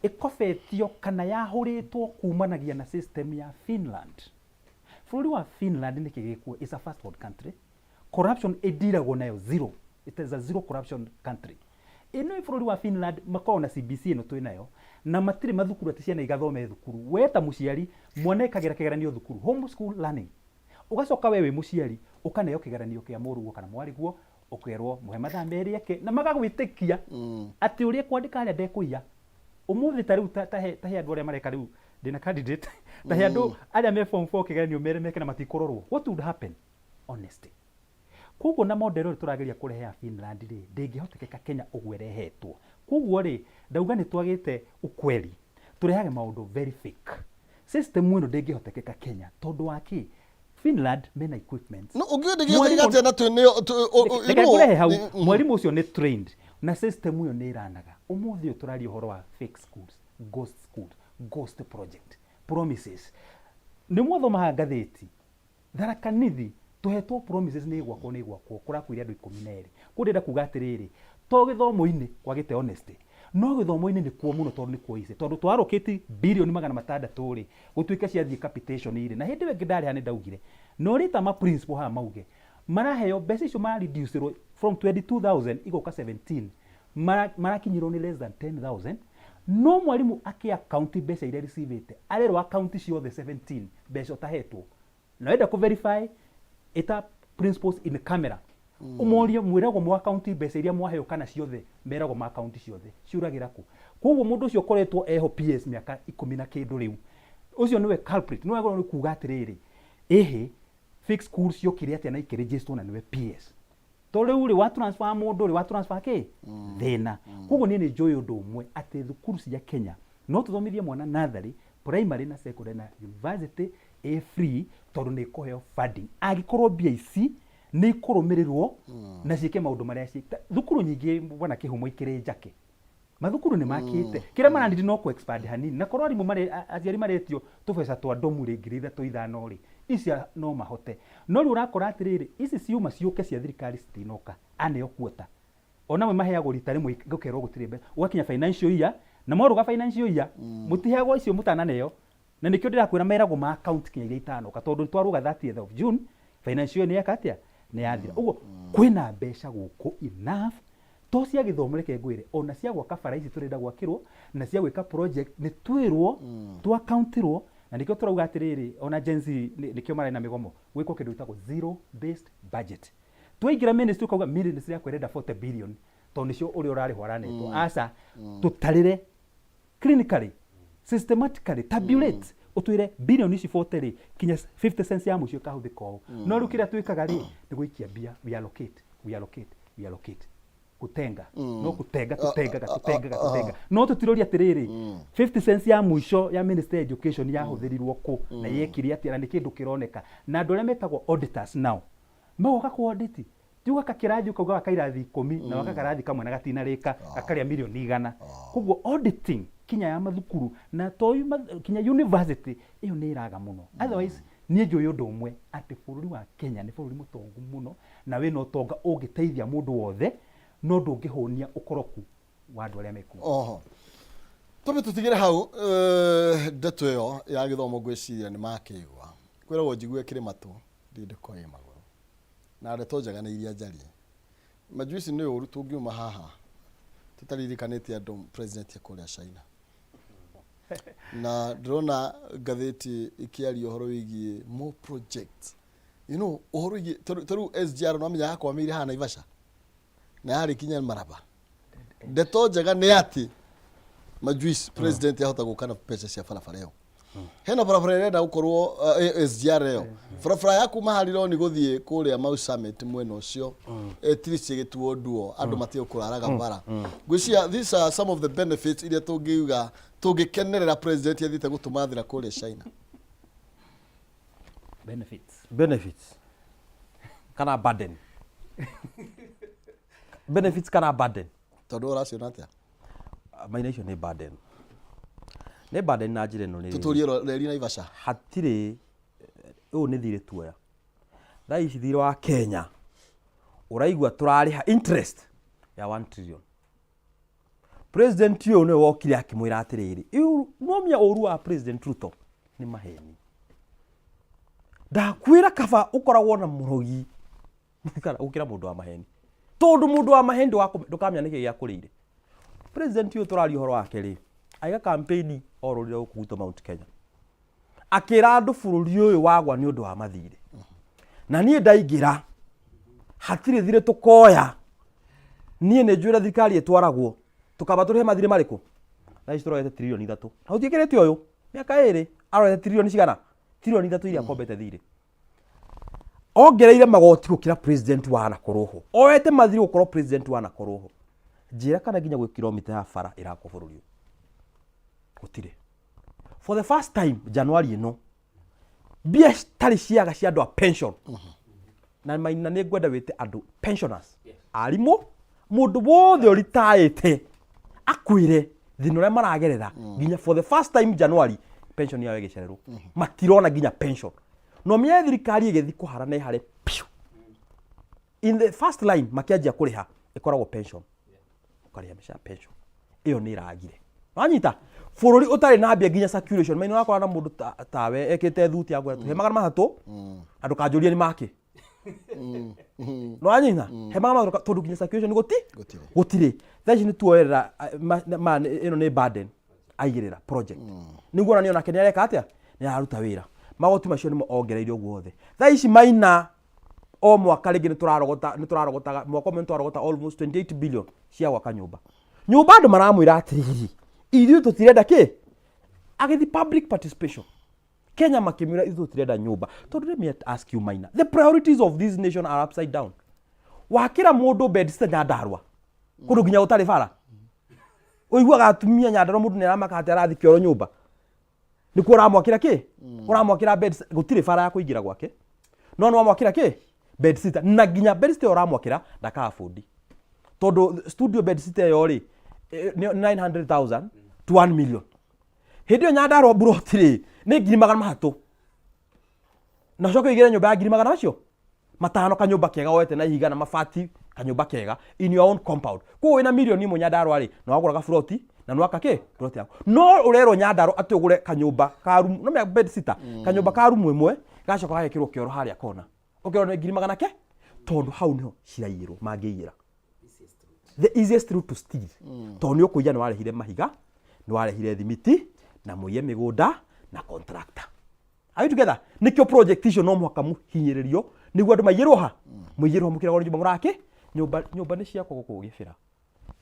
ĩkobetio kana yahũrĩtwo kumanagia na system ya Finland. Bũrũri wa Finland nĩkĩ gĩkuo? Is a first world country. Corruption ĩndiragwo nayo zero. It is a zero corruption country. Ĩno bũrũri wa Finland makoragwo na CBC ĩno twĩnayo, na matirĩ mathukuru atĩ ciana igathome thukuru. We ta mũciari, mwana ekagĩra kĩgeranio thukuru, home school learning. Ũgacoka we wĩ mũciari ũkaneo kĩgeranio kĩa mũrũguo kana mwarĩguo, ũkerwo mũhe mathaa 2 eke, na magagwĩtĩkia atĩ ũrĩa ekwandĩka harĩa ndekũiya. Ũmũthĩ ta rĩu ta he andũ arĩa mareka rĩu, ndĩna candidate, ta he andũ arĩa me form 4 kĩgeranio mere meke na matikũrorwo. What would happen? Honesty. Koguo na model ĩyo tũrageria kũrehe ya Finland rĩ, ndĩngĩhotekeka Kenya ũguo ĩrehetwo. Koguo rĩ, ndauga nĩ twagĩte ukweli, tũrehage maũndũ very fake. System ĩno ndĩngĩhotekeka Kenya tondũ wa kĩ? Finland mena equipment. No ũngĩ ndĩngĩhotekeka atĩa na twĩ nĩyo Reke ngũrehe hau, mwarimũ ũcio nĩ trained na system ĩyo nĩ ĩranaga. Ũmũthĩ ũyũ tũraria ũhoro wa fake schools, ghost schools, ghost project, promises. Nĩ mwathomaga ngathĩti Tharaka Nithi tũhetwo promises nĩ ĩgwakwo nĩ ĩgwakwo, kũrakuire andũ 12. Koguo ndĩrenda kuga atĩrĩrĩ, to gĩthomo-inĩ kwagĩte honesty, no gĩthomo-inĩ nĩkuo mũno tondũ nĩkuo easy, tondũ twa allocate birioni 600 rĩ, gũtuĩke ciathiĩ capitation rĩ, na hĩndĩ ĩyo ĩngĩ ndarĩ haha nĩ ndaugire, na ũrĩta ma principal haha mauge, maraheo mbeca icio mara reduce-ĩrwo from 22,000 igoka 17, marakinyĩrwo nĩ less than 10,000, no mwarimũ akĩ account mbeca iria receive-ĩte, arerwo account ciothe 17 mbeca ũtahetwo. Na wenda kũ verify, ĩta principals in camera, ũmorie mwĩragwo mwa account mbeca iria mwaheo kana ciothe, meragwo ma account ciothe ciũragĩra kũ. Koguo mũndũ ũcio ũkoretwo eho PS mĩaka 10 na kĩndũ rĩu, ũcio nĩwe culprit, nĩwe wagĩrĩirwo nĩ kuga atĩrĩrĩ, ĩhĩ fake schools ciokire atĩa na ikĩregisterwo na nĩwe PS? To rĩu rĩ, wa transfer mũndũ rĩ, wa transfer kĩ thĩna. Koguo niĩ nĩ njũĩ ũndũ ũmwe, atĩ thukuru cia Kenya no tũthomithie mwana nursery, primary na secondary na university ĩ free, tondũ nĩ ĩkũheo funding angĩkorwo mbia ici nĩ ikũrũmĩrĩrwo na ciĩke maũndũ marĩa thukuru nyingĩ bwana Kĩhumo ikĩrĩ njake, mathukuru nĩ makĩte, kĩrĩa maranidi no kũ expand hanini, na korwo arimũ marĩ aciari maretio tũbeca twa ndomu rĩ, 3,000 5,000 rĩ, ici no mahote. No rĩu ũrakora atĩrĩrĩ, ici ciuma ciũke cia thirikari citinoka, aneo kuota ona amwe maheagwo rita rĩmwe gũkerwo gũtirĩ mbeca, ũgakinya financial year na mwarũga financial year mũtiheagwo icio mũtananeo. Na nĩkĩo ndĩrakwĩra meragwo ma account kinya iria itanoka, tondũ twarũga 30th of June, financial year nĩ yeka atĩa? Nĩ yathira. Ũguo kwĩna mbeca gũkũ enough, to cia gĩthomo, reke ngwĩre, ona cia gwaka bara ici tũrenda gwakĩrwo na cia gwĩka project nĩ twĩrwo twa-countirwo. Na nĩkĩo tũrauga atĩrĩrĩ, ona Gen Z nĩkĩo marĩ na mĩgomo, gwĩkwo kĩndũ gĩtagwo zero based budget. Twaingĩra ministry ũkauga ministry yakwa ĩrenda 40 billion tondũ nĩcio ũrĩa ũrarĩhwo aranetwo, aca, tũtarĩre clinically, systematically, tabulate, ũtwĩre bilioni ici 40 rĩ, kinya 50 cents ya mũico ĩkahũthĩka ũũ. No rĩu kĩrĩa twĩkaga rĩ, nĩ gũikia mbia, we allocate, we allocate, we allocate, kutenga, no kutenga tutengaga, tutengaga, tutenga, no tũtiroria atĩrĩrĩ, 50 cents ya mũico ya Ministry of Education yahũthĩrirwo kũ na yekire atĩa, na nĩ kĩndũ kĩroneka. Na andũ arĩa metagwo auditors nao magoka kũ audit. Ti gwaka kĩrathi ũkauga waka irathi ikũmi na waka karathi kamwe na gatinarĩka gakarĩa mirioni 100. Koguo auditing kinya ya mathukuru na to kinya university ĩyo nĩ ĩraga mũno. Otherwise niĩ njũĩ ũndũ ũmwe atĩ bũrũri wa Kenya nĩ bũrũri mũtongu mũno na wĩna ũtonga ũngĩteithia mũndũ wothe no ndũngĩhũnia ũkoroku wa andũ arĩa mekuo. Oho. Twambe tũtigĩre hau ndeto ĩyo ya gĩthomo ngwĩciria nĩ makĩigua. Kwĩragwo njigue kĩrĩ matũ ndindĩko ĩ magũrũ. Na ndeto njega nĩ iria njarie. Majuici nĩ ũru tũngiuma haha tũtaririkanĩte andũ president kũrĩa China. Na ndĩrona ngathĩti ikĩaria ũhoro wĩgiĩ more projects. You know, ũhoro wĩgiĩ ta rĩu SGR nĩwamenya yakwamĩire haha Naivasha na yarĩ kinya Maraba. Ndeto njega nĩ atĩ Majuice president ahota gũka na mbeca cia barabara ĩyo. Hena barabara ĩrenda gũkorwo SGR ĩyo. Barabara ya kuma Harironi gũthiĩ kũrĩa Mau Summit mwena ũcio at least ĩgĩtuo nduo andũ matige kũraraga bara. Ngwĩciria these are some of the benefits iria tũngiuga tũngĩkenerera president athiĩte gũtũmathĩra kũrĩa China. Benefits. Benefits kana burden? Benefits kana burden? Tondũ ũraciona atĩa? Maina icio nĩ burden. Nĩ burden na njĩra ĩno nĩ rĩrĩ. Tũtũrie reri Naivasha. Hatirĩ ũyũ nĩ thirĩ tuoya. Thaa ici thirĩ wa Kenya ũraigua tũrarĩha interest ya 1 trillion. President ũyũ nĩwe wokire akĩmwĩra atĩrĩrĩ, nomia ũru wa President Ruto nĩ maheni. Ndakwĩra kaba ũkoragwo na mũrogi kana gũkĩra mũndũ wa maheni. Tondũ mũndũ wa maheni ndũkamenya nĩkĩ gĩakũrĩire. President ũyũ tũraria ũhoro wake rĩ, agĩka campaign orũrire gũkũ gwitũ Mount Kenya. Akĩra andũ bũrũri ũyũ wagwa nĩ ũndũ wa mathirĩ. Na niĩ ndaingĩra, hatirĩ thirĩ tũkoya. Niĩ nĩ njũĩ ũrĩa thirikari ĩtwaragwo. Tũkamba tũrĩhe mathirĩ marĩkũ? Thaa ici tũrorete tiririoni 3. Na gũtiĩkĩrĩte ũyũ, mĩaka ĩrĩ, arorete tiririoni cigana? Tiririoni 3 iria akombete thirĩ. Ongereire magoti gũkĩra president wanakorwo ho. Oete mathirĩ gũkorwo president wanakorwo ho. Njĩra kana nginya gwĩ kilomita ya bara ĩrakwo bũrũri ũyũ. Gũtirĩ. For the first time January ĩno, mbia citarĩ ciaga cia andũ a pension. Na maina nĩ ngwenda wĩte andũ pensioners. Arimũ, mũndũ wothe ũritaĩte akwĩre thĩna ũrĩa maragerera nginya for the first time January pension yao ĩgĩcererwo. Matirona nginya pension. No mĩaya thirikari ĩgĩthiĩ kũhara na ĩhare piũ. In the first line makĩanjia kũrĩha ĩkoragwo pension. Ũkarĩha mbeca ya pension. Ĩyo nĩ ĩragire. Wanyita? Bũrũri ũtarĩ na mbia nginya circulation. Maina ũrakora na mũndũ tawe ekĩte thuti ya kwĩra he 300 na ndũkanjũrie nĩ makĩ. Nĩwanyita? He 300 tondũ nginya circulation Gũtirĩ. gũtirĩ. Thaa ici nĩ tuoerera ĩno nĩ burden aigĩrĩra project. Nĩguo onania onake nĩ areka atĩa? Nĩ araruta wĩra. Magoti macio nĩmo ongereire ũguo wothe. Thaa ici maina o mwaka rĩngĩ nĩ tũrarogota, nĩ tũrarogotaga, mwaka ũmwe nĩ twarogota almost 28 billion cia gwaka nyũmba. Nyũmba andũ maramwĩra atĩrĩrĩ, ithuĩ tũtirenda kĩ? Agĩthiĩ public participation. Kenya makĩmwĩra ithuĩ tũtirenda nyũmba. Tondũ let me ask you Maina, the priorities of this nation are upside down. Wakĩra mũndũ bed sitter Nyandarua, kũndũ nginya gũtarĩ bara. Ũiguaga atumia Nyandarua mũndũ nĩ aramaka atĩ arathiĩ kĩoro nyũmba. Nĩkuo ũramwakĩra kĩ? Ũramwakĩra bed sitter, gũtirĩ bara ya kũingĩra gwake. No nĩ wamwakĩra kĩ? Bed sitter. Na nginya bed sitter ĩyo ũramwakĩra ndaka afford. Tondũ studio bed sitter ĩyo rĩ, nĩ 900,000 to 1 million. Hĩndĩ ĩyo Nyandarua mburoti rĩ, nĩ 300,000. Na ũcoke ũigĩre nyũmba ya 500,000, kanyũmba kega woete na ihiga na mabati, kanyũmba kega in your own compound. Koguo wĩna 1 million Nyandarua rĩ, nĩ wagũra gaburoti na nĩ waka kĩ? Buroti yaku. No ũrerwo Nyandarua atĩ ũgũre kanyũmba ka room, no mea bed sitter, kanyũmba ka room ĩmwe, gacoka gagekĩrwo kĩoro harĩa kona. Ũkerwo nĩ ngiri 400? Tondũ hau nĩho ciraiyĩrwo, mangĩiyĩra. The easiest route to steal. Tondũ nĩ ũkũiya nĩ warehire mahiga, nĩ warehire thimiti, na mũiye mĩgũnda, na contractor. Are you together? Nĩkĩo project icio no mũhaka mũhinyĩrĩrio nĩguo andũ maiyĩrwo ha? Mũiyĩrwo mũkĩragwo nĩ nyũmba mũrake? Nyũmba, nyũmba nĩ ciakwa gũkũ Gĩbĩra.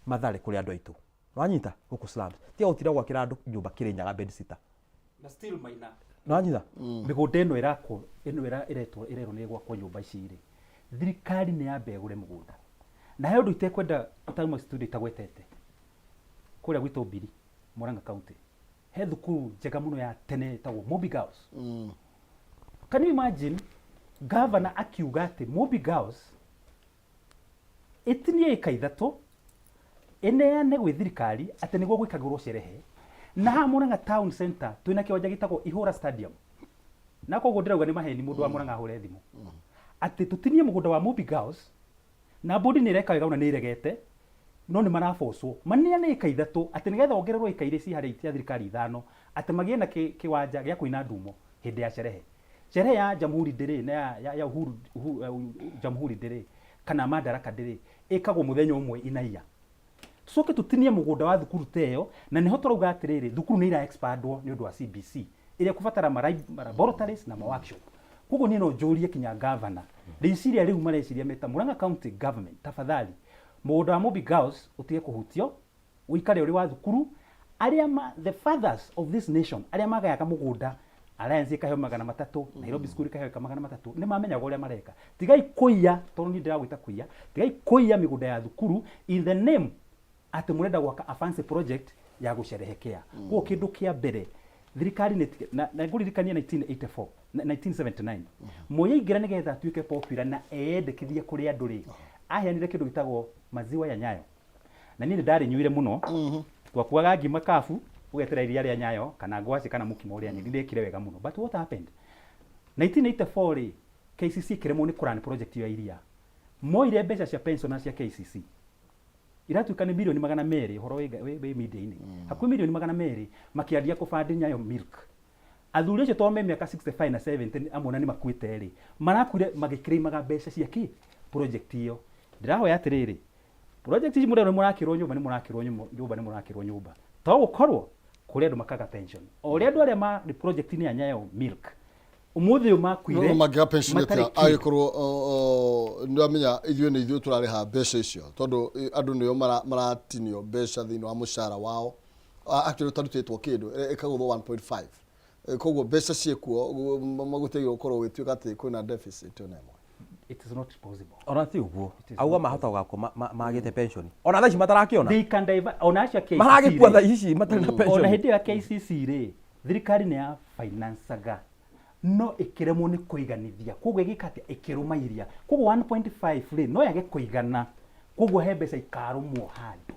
Mathare kũrĩ andũ aitũ. Wanyita? Gũkũ slums. Tiga gũtinda gwakĩra andũ nyũmba Kĩrĩnyaga bed sitter. Na still Maina. Nĩwanyita? Mĩgũnda ĩno ĩrakwo, ĩno ĩretwo, ĩrerwo nĩ ĩgwakwo nyũmba ici rĩ, thirikari nĩ yambe ĩgũre mũgũnda. Na he ũndũ itekwenda ũtauma studio itagwetete. Kũrĩa gwitũ Mbiri, Murang'a County. He thukuru njega mũno ya tene ĩtagwo Mobi Girls. Can you imagine governor akiuga atĩ Mobi Girls Ĩtinie ĩka ithatũ, ĩneane gwĩ thirikari atĩ nĩguo gwĩkagĩrwo sherehe. Na haha Murang'a town center twĩna kĩwanja gĩtagwo Ihũra Stadium. Na koguo ndĩrauga nĩ maheni mũndũ wa Murang'a ahũre thimũ. Atĩ tũtinie mũgũnda wa Mubi Girls na board nĩ ĩreka wega ona nĩ ĩregete no nĩ marabocwo maneane ĩka ithatũ atĩ nĩgetha ongererwo ĩka iria ci harĩa cia thirikari ithano atĩ magĩe na kĩwanja gĩa kũina ndumo hĩndĩ ya sherehe. Sherehe ya Jamhuri Day rĩ, na ya Uhuru, Jamhuri Day rĩ, kana Madaraka Day rĩ, ĩkagwo mũthenya ũmwe inaia. Tũcoke tũtinie mũgũnda wa thukuru ta ĩyo, na nĩho tũrauga atĩrĩrĩ, thukuru nĩ ira expandwo nĩ ũndũ wa CBC, ĩrĩa ĩkũbatara ma laboratories na ma workshop. Koguo niĩ no njũrie kinya governor, rĩciria rĩu mareciria me ta Murang'a County Government, tafadhali, mũgũnda wa Mubi Girls ũtige kũhutio, ũikare ũrĩ wa thukuru, arĩa ma, the fathers of this nation, arĩa magayaga mũgũnda, Alliance ĩkaheo 300, Nairobi School ĩkaheo ĩka 300, nĩ mamenyaga ũrĩa mareka. Tigai kũiya, tondũ niĩ ndĩragwĩta kũiya, tigai kũiya mĩgũnda ya thukuru in the name atĩ mũrenda gwaka a fancy project ya gũcerehekea. Koguo kĩndũ kĩa mbere, thirikari nĩ ĩtige, na ngũririkanie 1984, 1979, Moi aingĩra nĩgetha atuĩke popular na eyendekithie kũrĩ andũ rĩ, aheanire kĩndũ gĩtagwo maziwa ya Nyayo. Na niĩ nĩ ndarĩnyuire mũno. Twakuaga ngima kabu, ũgetera iria rĩa Nyayo kana ngwacĩ kana mũkimo ũrĩanĩrie, nĩ ndekire wega mũno. But what happened? 1984 rĩ, KCC ĩkĩremwo nĩ kũrun project ĩyo ya iria. Moire mbeca cia pensioners cia KCC. Iratuĩka nĩ mirioni 200, ũhoro wĩ media-inĩ. Hakuhĩ mirioni 200 makĩanjia kũbandi Nyayo Milk. Athuri acio tondũ me mĩaka 65 na 70 amwe ona nĩ makuĩte rĩ, marakuire magĩkĩrĩimaga mbeca cia kĩ? Project ĩyo. Ndĩrahoya atĩrĩrĩ, project ici mũrerwo nĩ mũrakĩrwo nyũmba, nĩ mũrakĩrwo nyũmba, nĩ mũrakĩrwo nyũmba. To gũkorwo kũrĩ andũ makaga pension. O ũrĩa andũ arĩa marĩ project-inĩ ya Nyayo Milk ũmũthĩ ũyũ makuire No mangĩaga pension matarĩ atĩa kĩndũ. Angĩkorwo nĩ wamenya ithuĩ nĩ ithuĩ tũrarĩha mbeca icio, tondũ andũ nĩo maratinio mbeca thĩinĩ wa mũcara wao, actually ũtarutĩtwo kĩndũ, ĩkagũthwo 1.5. Koguo mbeca ciĩkuo, gũtiagĩrĩirwo gũkorwo gũgĩtuĩka atĩ kwĩna deficit ona ĩmwe. It is not possible. Ona ti ũguo. It is Auga not. Mahota gũgakorwo magĩte pension ona thaa ici matarakĩona. They can divert ona acio a KCC Maragĩkua rĩ. Thaa ici matarĩ na Ona pension. hĩndĩ ĩyo ya KCC rĩ, thirikari nĩ ya financaga no ĩkĩremwo nĩ kũiganithia, koguo ĩgĩka atĩa? Ĩkĩrũma iria. Koguo 1.5 rĩ, no yage kũigana, koguo he mbeca ikarũmwo handũ.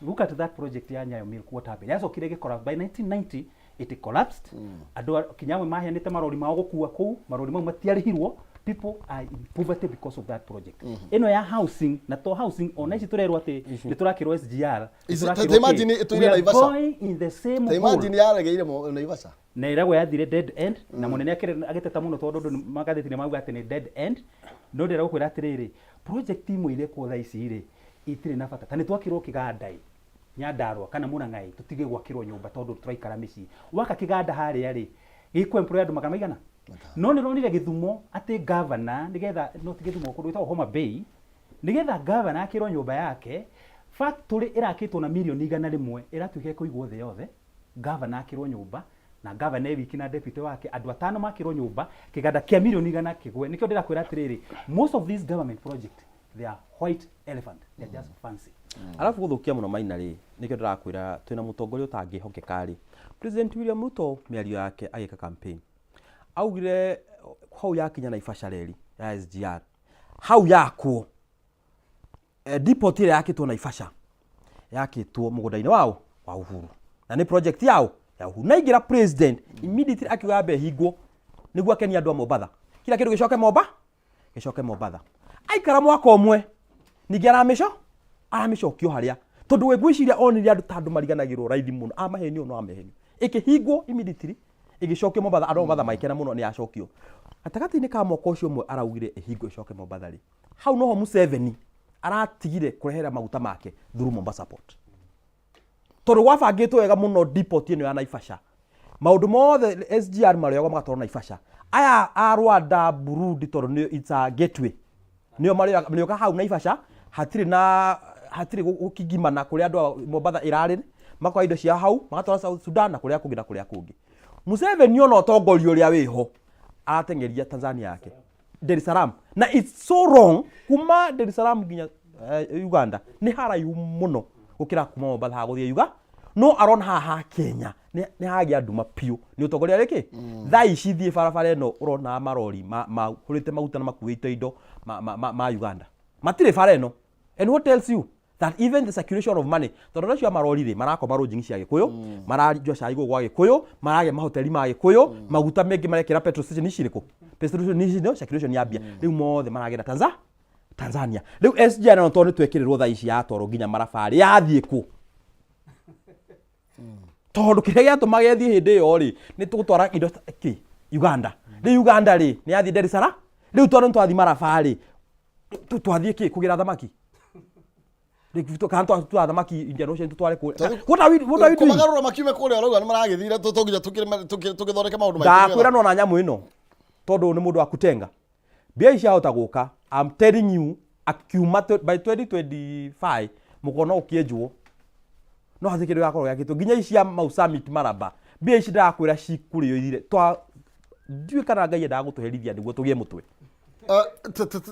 Look at that project ya Nyayo Milk, what happened? Yacokire ĩgĩ collapse by 1990, it collapsed. Andũ kinya amwe maheanĩte marori mao gũkua kũu, marori mau matiarĩhirwo. People are in poverty because of that project. Ĩno ya housing, na to housing, ona ici tũrerwo atĩ nĩ tũrakĩrwo SGR, nĩ Ta tũrakĩrwo ta imagine kĩ. ĩtũire We are Naivasha. going in the same Ta hole. imagine yaregeire Naivasha. Na ĩragwo yathire dead end, na mũnene agĩteta mũno tondũ andũ magathĩti nĩ mauga atĩ nĩ dead end. No ndĩrenda gũkwĩra atĩrĩrĩ, project imwe irekwo thaa ici rĩ, itirĩ na bata. Ta nĩ twakĩrwo kĩganda ĩ Nyandarua kana Murang'a ĩ, tũtige gwakĩrwo nyũmba tondũ tũraikara mĩciĩ. Waka kĩganda harĩa rĩ, gĩkũ employ andũ magana maigana? No nĩ ũronire Gĩthumo atĩ governor nĩgetha, no ti Gĩthumo, kũndũ gwĩtagwo Homa Bay, nĩgetha governor akĩrwo nyũmba yake, factory ĩrakĩtwo na mirioni 100 ĩratuĩka ĩkũigwo thĩ yothe, governor akĩrwo nyũmba, na governor e wiki na deputy wake, andũ atano makĩrwo nyũmba, kĩganda kĩa mirioni 100 kĩgwe. Nĩkĩo ndĩrakwĩra atĩrĩrĩ, most of these government project, they are white elephant, they are just fancy. Arabu gũthũkia mũno Maina rĩ, nĩkĩo ndĩrakwĩra twĩna mũtongoria ũtangĩhokeka rĩ. President William Ruto mĩario yake agĩka campaign augire hau yakinya Naivasha reri ya SGR hau yakwo, depot ĩrĩa yakĩtwo Naivasha yakĩtwo mũgũnda-inĩ wao wa Uhuru na nĩ project yao ya Uhuru. Na ingĩra president immediately akiuga yambe ĩhingwo nĩguo akenie andũ a Mombatha, kila kĩndũ gĩcoke gĩcoke Mombatha. Aikara mwaka ũmwe ningĩ aramĩcokio harĩa, tondũ we ngwĩciria onire andũ ta andũ mariganagĩrwo raithi mũno, amahenio no amahenio. Ĩkĩhingwo immediately ĩgĩcokio Mombatha, andũ a Mombatha magĩkena mũno nĩ yacokio. Gatagatĩ-inĩ ka mwaka ũcio ũmwe araugire ĩhingwo ĩcoke Mombatha rĩ, hau noho Museveni aratigire kũrehera maguta make through Mombasa port, tondũ gwabangĩtwo wega mũno depot ĩno ya Naivasha, maũndũ mothe SGR marĩoyagwo magatwarwo Naivasha. Aya a Rwanda, Burundi, tondũ nĩ it's a gateway, nĩo marĩoyaga marĩoka hau Naivasha, hatirĩ na hatirĩ gũkingimana kũrĩa andũ a Mombatha ĩrarĩ, makoya indo ciao hau magatwara South Sudan na kũrĩa kũngĩ na kũrĩa kũngĩ. Museveni ona ũtongoria ũrĩa wĩho arateng'eria Tanzania yake Dar es Salaam, na it's so wrong. Kuma Dar es Salaam nginya Uganda nĩ haraihu mũno gũkĩra kuma Mombatha haha gũthiĩ Uganda, no arona haha ha Kenya nĩ hagĩa nduma biũ nĩ ũtongoria rĩkĩ. Thaa ici thiĩ barabara ĩno ũrona marori mahũrĩte maguta na makuĩte indo ma Uganda matirĩ bara ĩno. And what tells you that even the circulation of money, tondũ andũ acio a marori rĩ, marakoma lodging cia Gĩkũyũ, maranyua cai gũkũ gwa Gĩkũyũ, maragĩa mahoteli ma Gĩkũyũ, maguta mengĩ marekĩra petrol station ici irĩkũ, petrol station ici no circulation ya mbia, rĩu mothe maragera Tanzania. Rĩu SGR no tondũ nĩ twekĩrĩrwo thaa ici yatwarwo nginya marabarĩ, yathiĩ kũ? Tondũ kĩrĩa gĩatũmaga ĩthiĩ hĩndĩ ĩyo rĩ, nĩ tũgũtwara indo kĩ Uganda. Rĩu Uganda rĩ, nĩ yathiĩ Dar es Salaam. Rĩu tondũ nĩ twathiĩ marabarĩ, twathiĩ kĩ kũgĩra thamaki? Kana twatwara thamaki Indian Ocean tũtware kũ? What are we, what are we doing? Kũmagarũra makiume kũrĩa ũrauga nĩ maragĩthire to nginya tũgĩthondeke maũndũ maitũ. Ndakwĩra no na nyamũ ĩno, tondũ nĩ mũndũ wa kutenga mbia ici ciahota gũka. I'm telling you, akiuma by 2025 mũkona ũkĩenjwo no hatirĩ kĩndũ gĩgakorwo gĩakĩtwo nginya ici cia Mau Summit Maraba. Mbia ici ndĩrakwĩra cikũrĩo ithire twa ndiũĩ kana Ngai endaga gũtũherithia nĩguo tũgĩe mũtwe.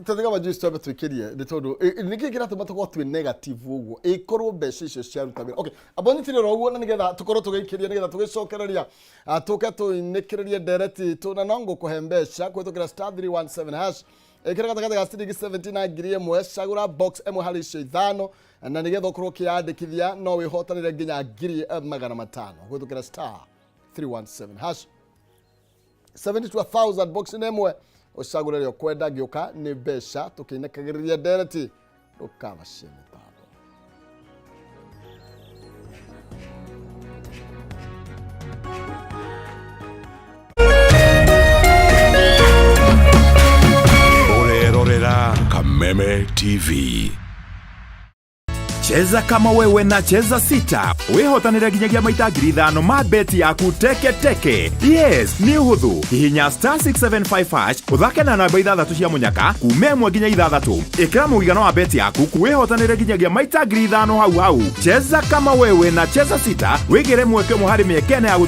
Tethiga majuice twambe twĩkĩrie nĩ tondũ nĩkĩ kĩratũma tũkorwo twĩ negative ũguo ĩkorwo mbeca icio ciaruta wĩra. Okay, amba ũnyitire oro ũguo na nĩgetha tũkorwo tũgĩikĩria, nĩgetha tũgĩcokereria, tũke tũinĩkĩrĩrie ndereti itũ, na no ngũkũhe mbeca kũhĩtũkĩra star 317 hash. Ĩkĩra gatagatĩ ga ciringi 70 na 1000, cagũra box ĩmwe harĩ icio ithano, na nĩgetha ũkorwo ũkĩyandĩkithia no wĩhotanĩre nginya 500,000 kũhĩtũkĩra star 317 hash. 72,000 box nĩ ĩmwe, ũcagũre ĩrĩa ũkwenda. Ngĩũka nĩ mbeca tũkĩinĩkagĩrĩria ndereti, ndũkabacie mĩtambo. Ũrerorera Kameme TV. Cheza kama wewe na Cheza Sita wĩhotanĩre nginyagia maita 5,000 ma beti yaku teke teke. Yes, nĩ ũhũthũ. Hihinya star 675 hash, ũthake na namba ithathatũ cia mũnyaka kuma ĩmwe nginya ithathatũ. Ĩkĩra mũigana wa beti yaku, wĩhotanĩre nginyagia maita 5,000 hau hau. Cheza kama wewe na Cheza Sita, wĩgĩre mweke ũmwe harĩ mĩeke ĩna ya.